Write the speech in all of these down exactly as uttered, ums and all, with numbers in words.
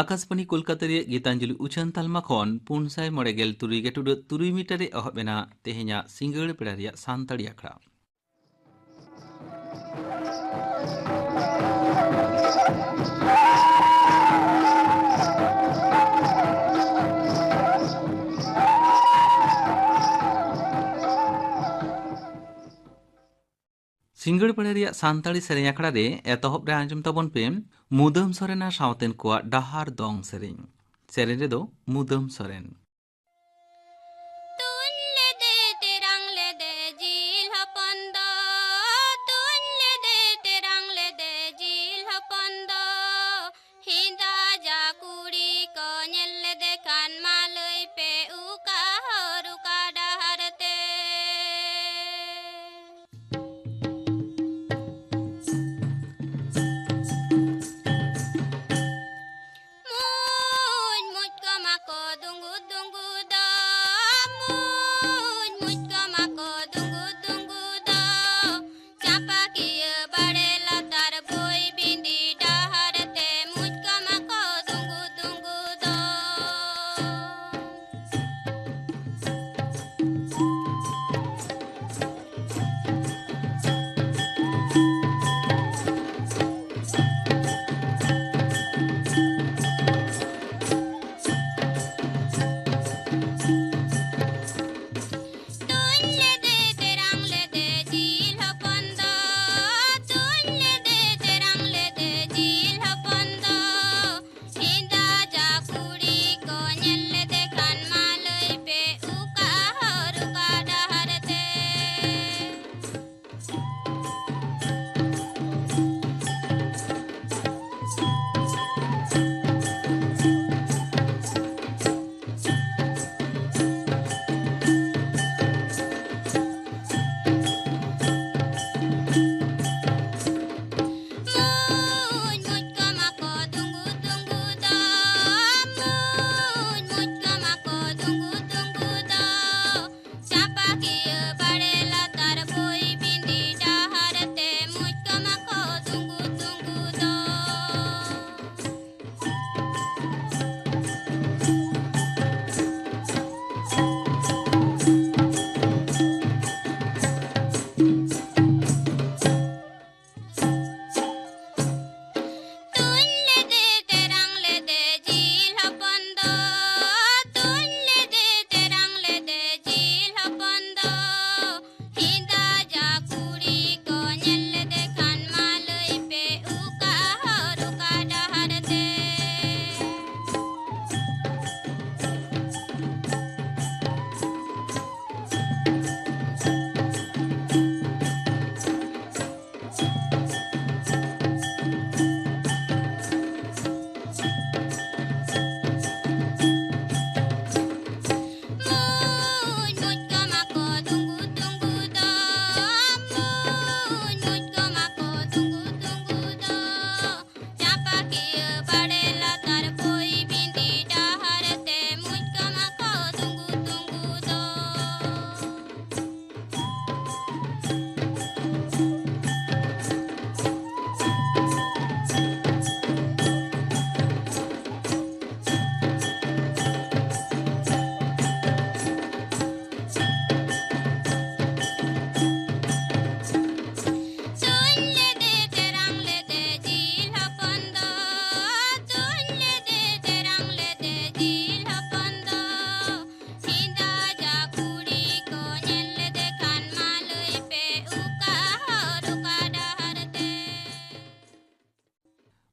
ᱟᱠᱟᱥᱵᱟᱱᱤ ᱠᱳᱞᱠᱟᱛᱟ ᱨᱮᱭᱟᱜ ᱜᱤᱛᱟᱧᱡᱚᱞᱤ ᱩᱪᱷᱟᱹᱱ ᱛᱟᱞᱢᱟ ᱠᱷᱚᱱ ᱯᱩᱱ ᱥᱟᱭ ᱢᱚᱬᱮ ᱜᱮᱞ ᱛᱩᱨᱩᱭ ᱜᱮᱴᱩᱰᱟᱹ ᱛᱩᱨᱩᱭ ᱢᱤᱴᱟᱨ ᱨᱮ ᱮᱦᱚᱵ ᱮᱱᱟ ᱛᱮᱦᱮᱧᱟᱜ ᱥᱤᱸᱜᱟᱹᱲ ᱵᱮᱲᱟ ᱨᱮᱭᱟᱜ ᱥᱟᱱᱛᱟᱲᱤ ᱟᱠᱷᱲᱟ᱾ ᱥᱤᱸᱜᱟᱹᱲ ᱵᱮᱲᱟ ᱨᱮᱭᱟᱜ ᱥᱟᱱᱛᱟᱲᱤ ᱥᱮᱨᱮᱧ ᱟᱠᱷᱲᱟ ᱨᱮ ᱮᱛᱚᱦᱚᱵ ᱨᱮ ᱟᱸᱡᱚᱢ ᱛᱟᱵᱚᱱ ᱯᱮ ᱢᱩᱫᱟᱹᱢ ᱥᱚᱨᱮᱱ ᱟᱨ ᱥᱟᱶᱛᱮᱱ ᱠᱚᱣᱟᱜ ᱰᱟᱦᱟᱨ ᱫᱚᱝ ᱥᱮᱨᱮᱧ᱾ ᱥᱮᱨᱮᱧ ᱨᱮᱫᱚ ᱢᱩᱫᱟᱹᱢ ᱥᱚᱨᱮᱱ᱾ ᱛᱩᱧ ᱞᱮᱫᱮ ᱛᱮᱨᱟᱝ ᱞᱮᱫᱮ ᱡᱤᱞ ᱦᱚᱯᱚᱱ ᱫᱚ, ᱛᱩᱧ ᱞᱮᱫᱮ ᱛᱮᱨᱟᱝ ᱞᱮᱫᱮ ᱡᱤᱞ ᱦᱚᱯᱚᱱ ᱫᱚ, ᱦᱤᱸᱫᱟ ᱡᱟ ᱠᱩᱲᱤ ᱠᱚ ᱧᱮᱞ ᱞᱮᱫᱮ ᱠᱷᱟᱱ ᱢᱟ ᱞᱟᱹᱭ ᱯᱮ ᱚᱠᱟ ᱦᱚᱨ ᱚᱠᱟ ᱰᱟᱦᱟᱨ ᱛᱮ᱾ ᱢᱩᱡ ᱢᱩᱡ ᱠᱚ ᱢᱟᱠᱚ ᱫᱩᱸᱜᱩᱫ ᱫᱩᱸᱜᱩᱫ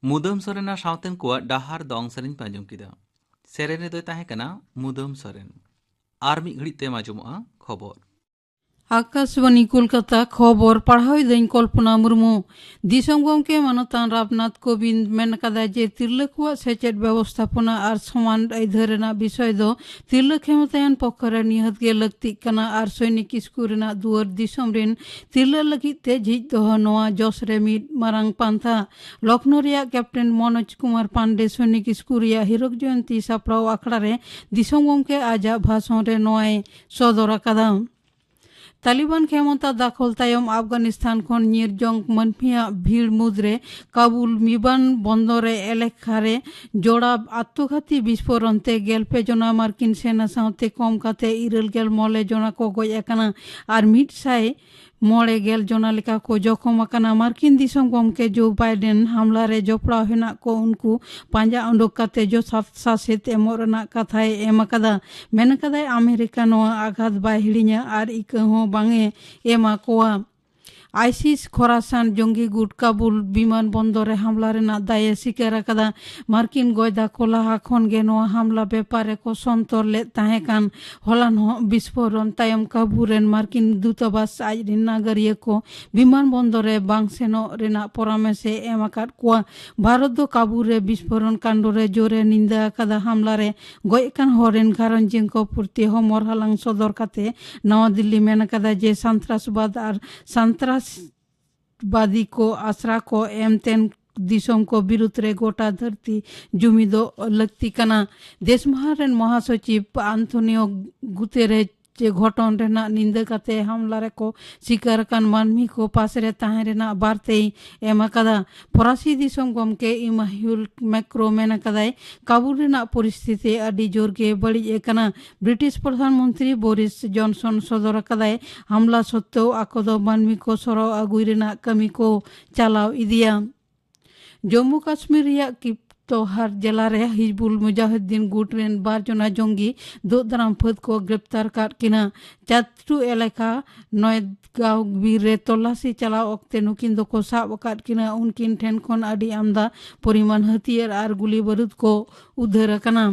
ᱢᱩᱫᱟᱹᱢ ᱥᱚᱨᱮᱱᱟᱜ ᱥᱟᱶᱛᱮᱱ ᱠᱚᱣᱟᱜ ᱰᱟᱦᱟᱨ ᱫᱚᱝ ᱥᱮᱨᱮᱧ ᱯᱮ ᱟᱸᱡᱚᱢ ᱠᱮᱫᱟ᱾ ᱥᱮᱨᱮᱧ ᱨᱮᱫᱚᱭ ᱛᱟᱦᱮᱸ ᱠᱟᱱᱟ ᱢᱩᱫᱟᱹᱢ ᱥᱚᱨᱮᱱ᱾ ᱟᱨ ᱢᱤᱫ ᱜᱷᱟᱹᱲᱤᱡ ᱛᱮᱢ ᱟᱸᱡᱚᱢᱚᱜᱼᱟ ᱠᱷᱚᱵᱚᱨ᱾ ᱟᱠᱟᱥᱵᱟᱱᱤ ᱠᱳᱞᱠᱟᱛᱟ, ᱠᱷᱚᱵᱚᱨ ᱯᱟᱲᱦᱟᱣ ᱮᱫᱟᱹᱧ ᱠᱚᱞᱯᱚᱱᱟ ᱢᱩᱨᱢᱩ᱾ ᱫᱤᱥᱚᱢ ᱜᱚᱢᱠᱮ ᱢᱟᱱᱚᱛᱟᱱ ᱨᱟᱢᱱᱟᱛᱷ ᱠᱳᱵᱤᱱᱫᱽ ᱢᱮᱱ ᱟᱠᱟᱫᱟ ᱡᱮ ᱛᱤᱨᱞᱟᱹ ᱠᱚᱣᱟᱜ ᱥᱮᱪᱮᱫ ᱵᱮᱵᱚᱥᱛᱷᱟᱯᱚᱱᱟ ᱟᱨ ᱥᱚᱢᱟᱱ ᱟᱹᱭᱫᱟᱹᱨ ᱨᱮᱱᱟᱜ ᱵᱤᱥᱚᱭ ᱫᱚ ᱛᱤᱨᱞᱟᱹ ᱠᱷᱮᱢᱚᱛᱟᱭᱟᱱ ᱯᱚᱠᱷᱚ ᱨᱮ ᱱᱤᱦᱟᱹᱛ ᱜᱮ ᱞᱟᱹᱠᱛᱤᱜ ᱠᱟᱱᱟ ᱟᱨ ᱥᱚᱭᱱᱤᱠ ᱥᱠᱩᱞ ᱨᱮᱱᱟᱜ ᱫᱩᱣᱟᱹᱨ ᱫᱤᱥᱚᱢ ᱨᱮᱱ ᱛᱤᱨᱞᱟᱹ ᱞᱟᱹᱜᱤᱫ ᱛᱮ ᱡᱷᱤᱡ ᱫᱚᱦᱚ ᱱᱚᱣᱟ ᱡᱚᱥ ᱨᱮ ᱢᱤᱫ ᱢᱟᱨᱟᱝ ᱯᱟᱱᱛᱷᱟ᱾ ᱞᱚᱠᱷᱱᱚ ᱨᱮᱭᱟᱜ ᱠᱮᱯᱴᱮᱱ ᱢᱚᱱᱳᱡᱽ ᱠᱩᱢᱟᱨ ᱯᱟᱱᱰᱮ ᱥᱚᱭᱱᱤᱠ ᱥᱠᱩᱞ ᱨᱮᱭᱟᱜ ᱦᱤᱨᱚᱠ ᱡᱚᱭᱚᱱᱛᱤ ᱥᱟᱯᱲᱟᱣ ᱟᱠᱷᱲᱟ ᱨᱮ ᱫᱤᱥᱚᱢ ᱜᱚᱢᱠᱮ ᱟᱡᱟᱜ ᱵᱷᱟᱥᱚᱱ ᱨᱮ ᱱᱚᱣᱟᱭ ᱥᱚᱫᱚᱨ ᱟᱠᱟᱫᱟ᱾ ᱛᱟᱞᱤᱵᱟᱱ ᱠᱷᱮᱢᱚᱱᱛᱟ ᱫᱟᱠᱷᱚᱞ ᱛᱟᱭᱚᱢ ᱟᱯᱷᱜᱟᱱᱤᱥᱛᱟᱱ ᱠᱷᱚᱱ ᱧᱤᱨ ᱡᱚᱝ ᱢᱟᱹᱱᱢᱤᱭᱟᱜ ᱵᱷᱤᱲ ᱢᱩᱫᱽᱨᱮ ᱠᱟᱵᱩᱞ ᱵᱤᱢᱟᱱ ᱵᱚᱱᱫᱚᱨ ᱨᱮ ᱮᱞᱮᱠᱷᱟ ᱨᱮ ᱡᱚᱲᱟᱣ ᱟᱛᱢᱚᱜᱷᱟᱛᱤ ᱵᱤᱥᱯᱷᱳᱨᱚᱱ ᱛᱮ ᱜᱮᱞ ᱯᱮ ᱡᱚᱱᱟ ᱢᱟᱨᱠᱤᱱ ᱥᱮᱱᱟ ᱥᱟᱶᱛᱮ ᱠᱚᱢ ᱠᱟᱛᱮ ᱤᱨᱟᱹᱞ ᱜᱮᱞ ᱢᱚᱬᱮ ᱡᱚᱱᱟ ᱠᱚ ᱜᱚᱡ ᱟᱠᱟᱱᱟ ᱟᱨ ᱢᱤᱫ ᱥᱟᱭ ᱢᱚᱬᱮ ᱜᱮᱞ ᱡᱚᱱᱟ ᱞᱮᱠᱟ ᱠᱚ ᱡᱚᱠᱷᱚᱢ ᱟᱠᱟᱱᱟ᱾ ᱢᱟᱨᱠᱤᱱ ᱫᱤᱥᱚᱢ ᱜᱚᱢᱠᱮ ᱡᱳ ᱵᱟᱭᱰᱮᱱ ᱦᱟᱢᱞᱟ ᱨᱮ ᱡᱚᱯᱲᱟᱣ ᱦᱮᱱᱟᱜ ᱠᱚ ᱩᱱᱠᱩ ᱯᱟᱸᱡᱟ ᱩᱰᱩᱠ ᱠᱟᱛᱮ ᱡᱚᱛᱷᱟᱛ ᱥᱟᱥᱮᱛ ᱮᱢᱚᱜ ᱨᱮᱱᱟᱜ ᱠᱟᱛᱷᱟᱭ ᱮᱢ ᱟᱠᱟᱫᱟ᱾ ᱢᱮᱱ ᱟᱠᱟᱫᱟᱭ, ᱟᱢᱮᱨᱤᱠᱟ ᱱᱚᱣᱟ ᱟᱜᱷᱟᱛ ᱵᱟᱭ ᱦᱤᱲᱤᱧᱟ ᱟᱨ ᱤᱠᱟᱹ ᱦᱚᱸ ᱵᱟᱝ ᱮ ᱮᱢᱟ ᱠᱚᱣᱟ᱾ ᱟᱭᱥᱤᱥ ᱠᱷᱚᱨᱟᱥᱟᱱ ᱡᱚᱝᱜᱤ ᱜᱩᱴ ᱠᱟᱵᱩᱞ ᱵᱤᱢᱟᱱ ᱵᱚᱱᱫᱚᱨ ᱨᱮ ᱦᱟᱢᱞᱟ ᱨᱮᱱᱟᱜ ᱫᱟᱭᱮ ᱥᱤᱠᱟᱹᱨ ᱟᱠᱟᱫᱟ᱾ ᱢᱟᱨᱠᱤᱱ ᱜᱚᱭᱫᱟ ᱠᱚ ᱞᱟᱦᱟ ᱠᱷᱚᱱ ᱜᱮ ᱱᱚᱣᱟ ᱦᱟᱢᱞᱟ ᱵᱮᱯᱟᱨ ᱨᱮᱠᱚ ᱥᱚᱱᱛᱚᱨ ᱞᱮᱫ ᱛᱟᱦᱮᱸ ᱠᱟᱱ᱾ ᱦᱚᱞᱟᱱᱚᱜ ᱵᱤᱥᱯᱷᱳᱨᱚᱱ ᱛᱟᱭᱚᱢ ᱠᱟᱵᱩᱞ ᱨᱮᱱ ᱢᱟᱨᱠᱤᱱ ᱫᱩᱛᱟᱵᱟᱥ ᱟᱡ ᱨᱮᱱ ᱱᱟᱜᱟᱨᱤᱭᱟᱹ ᱠᱚ ᱵᱤᱢᱟᱱ ᱵᱚᱱᱫᱚᱨ ᱨᱮ ᱵᱟᱝ ᱥᱮᱱᱚᱜ ᱨᱮᱱᱟᱜ ᱯᱚᱨᱟᱢᱮᱥ ᱮ ᱮᱢ ᱟᱠᱟᱫ ᱠᱚᱣᱟ᱾ ᱵᱷᱟᱨᱚᱛ ᱫᱚ ᱠᱟᱵᱩᱞ ᱨᱮ ᱵᱤᱥᱯᱷᱳᱨᱚᱱ ᱠᱟᱱᱰ ᱨᱮ ᱡᱳᱨᱮ ᱱᱤᱱᱫᱟ ᱟᱠᱟᱫᱟ᱾ ᱦᱟᱢᱞᱟ ᱨᱮ ᱜᱚᱡ ᱟᱠᱟᱱ ᱦᱚᱲ ᱨᱮᱱ ᱜᱷᱟᱨᱚᱸᱡᱽᱤᱭᱟᱹ ᱠᱚ ᱯᱨᱚᱛᱤ ᱦᱚᱢᱚᱨ ᱦᱟᱞᱟᱝ ᱥᱚᱫᱚᱨ ᱠᱟᱛᱮ ᱱᱟᱣᱟ ᱫᱤᱞᱞᱤ ᱢᱮᱱ ᱟᱠᱟᱫᱟ ᱡᱮ ᱥᱟᱱᱛᱨᱟᱥᱵᱟᱫ ᱟᱨ ᱥᱟᱱᱛᱨᱟᱥᱵᱟᱫᱤ ᱠᱚ ᱟᱥᱨᱟ ᱠᱚ ᱮᱢᱛᱮᱱ ᱫᱤᱥᱚᱢ ᱠᱚ ᱵᱤᱨᱩᱫᱽ ᱨᱮ ᱜᱚᱴᱟ ᱫᱷᱟᱹᱨᱛᱤ ᱡᱩᱢᱤᱫᱚᱜ ᱞᱟᱹᱠᱛᱤ ᱠᱟᱱᱟ᱾ ᱫᱮᱥ ᱢᱟᱦᱟ ᱨᱮᱱ ᱢᱚᱦᱟᱥᱚᱪᱤᱵᱽ ᱟᱱᱛᱷᱳᱱᱤᱭᱳ ᱜᱩᱛᱮᱨᱮᱡ ᱡᱮ ᱜᱷᱚᱴᱚᱱ ᱨᱮᱱᱟᱜ ᱱᱤᱱᱫᱟᱹ ᱠᱟᱛᱮ ᱦᱟᱢᱞᱟ ᱨᱮᱠᱚ ᱥᱤᱠᱟᱨ ᱟᱠᱟᱱ ᱢᱟᱹᱱᱢᱤ ᱠᱚ ᱯᱟᱥ ᱨᱮ ᱛᱟᱦᱮᱸ ᱨᱮᱱᱟᱜ ᱵᱟᱨᱛᱮᱭ ᱮᱢ ᱟᱠᱟᱫᱟ᱾ ᱯᱷᱚᱨᱟᱥᱤ ᱫᱤᱥᱚᱢ ᱜᱚᱢᱠᱮ ᱤᱢᱟᱦᱤᱭᱩᱞ ᱢᱮᱠᱨᱳ ᱢᱮᱱ ᱟᱠᱟᱫᱟᱭ, ᱠᱟᱵᱩᱞ ᱨᱮᱱᱟᱜ ᱯᱚᱨᱤᱥᱛᱷᱤᱛᱤ ᱟᱹᱰᱤ ᱡᱳᱨ ᱜᱮ ᱵᱟᱹᱲᱤᱡ ᱟᱠᱟᱱᱟ᱾ ᱵᱨᱤᱴᱤᱥ ᱯᱨᱚᱫᱷᱟᱱ ᱢᱚᱱᱛᱨᱤ ᱵᱳᱨᱤᱥ ᱡᱚᱱᱥᱚᱱ ᱥᱚᱫᱚᱨ ᱟᱠᱟᱫᱟᱭ, ᱦᱟᱢᱞᱟ ᱥᱚᱛᱛᱮᱣ ᱟᱠᱚ ᱫᱚ ᱢᱟᱹᱱᱢᱤ ᱠᱚ ᱥᱚᱨᱚ ᱟᱹᱜᱩᱭ ᱨᱮᱱᱟᱜ ᱠᱟᱹᱢᱤ ᱠᱚ ᱪᱟᱞᱟᱣ ᱤᱫᱤᱭᱟ᱾ ᱡᱚᱢᱢᱩ ᱠᱟᱥᱢᱤᱨ ᱨᱮᱭᱟᱜ ᱠᱤᱯ- ᱛᱚᱦᱟᱨ ᱡᱮᱞᱟ ᱨᱮ ᱦᱤᱡᱵᱩᱞ ᱢᱩᱡᱟᱦᱤᱫᱤᱱ ᱜᱩᱴ ᱨᱮᱱ ᱵᱟᱨ ᱡᱚᱱᱟ ᱡᱚᱝᱜᱤ ᱫᱩᱜ ᱫᱟᱨᱟᱢ ᱯᱷᱟᱹᱫ ᱠᱚ ᱜᱨᱮᱯᱛᱟᱨ ᱠᱟᱫ ᱠᱤᱱᱟ᱾ ᱪᱟᱛᱨᱩ ᱮᱞᱟᱠᱟ ᱱᱚᱭᱜᱟᱸᱣ ᱵᱤᱨ ᱨᱮ ᱛᱚᱞᱟᱥᱤ ᱪᱟᱞᱟᱣ ᱚᱠᱛᱮ ᱱᱩᱠᱤᱱ ᱫᱚᱠᱚ ᱥᱟᱵ ᱟᱠᱟᱫ ᱠᱤᱱᱟ᱾ ᱩᱱᱠᱤᱱ ᱴᱷᱮᱱ ᱠᱷᱚᱱ ᱟᱹᱰᱤ ᱟᱢᱫᱟ ᱯᱚᱨᱤᱢᱟᱱ ᱦᱟᱹᱛᱭᱟᱹᱨ ᱟᱨ ᱜᱩᱞᱤ ᱵᱟᱹᱨᱩᱫ ᱠᱚ ᱩᱫᱷᱟᱹᱨ ᱟᱠᱟᱱᱟ᱾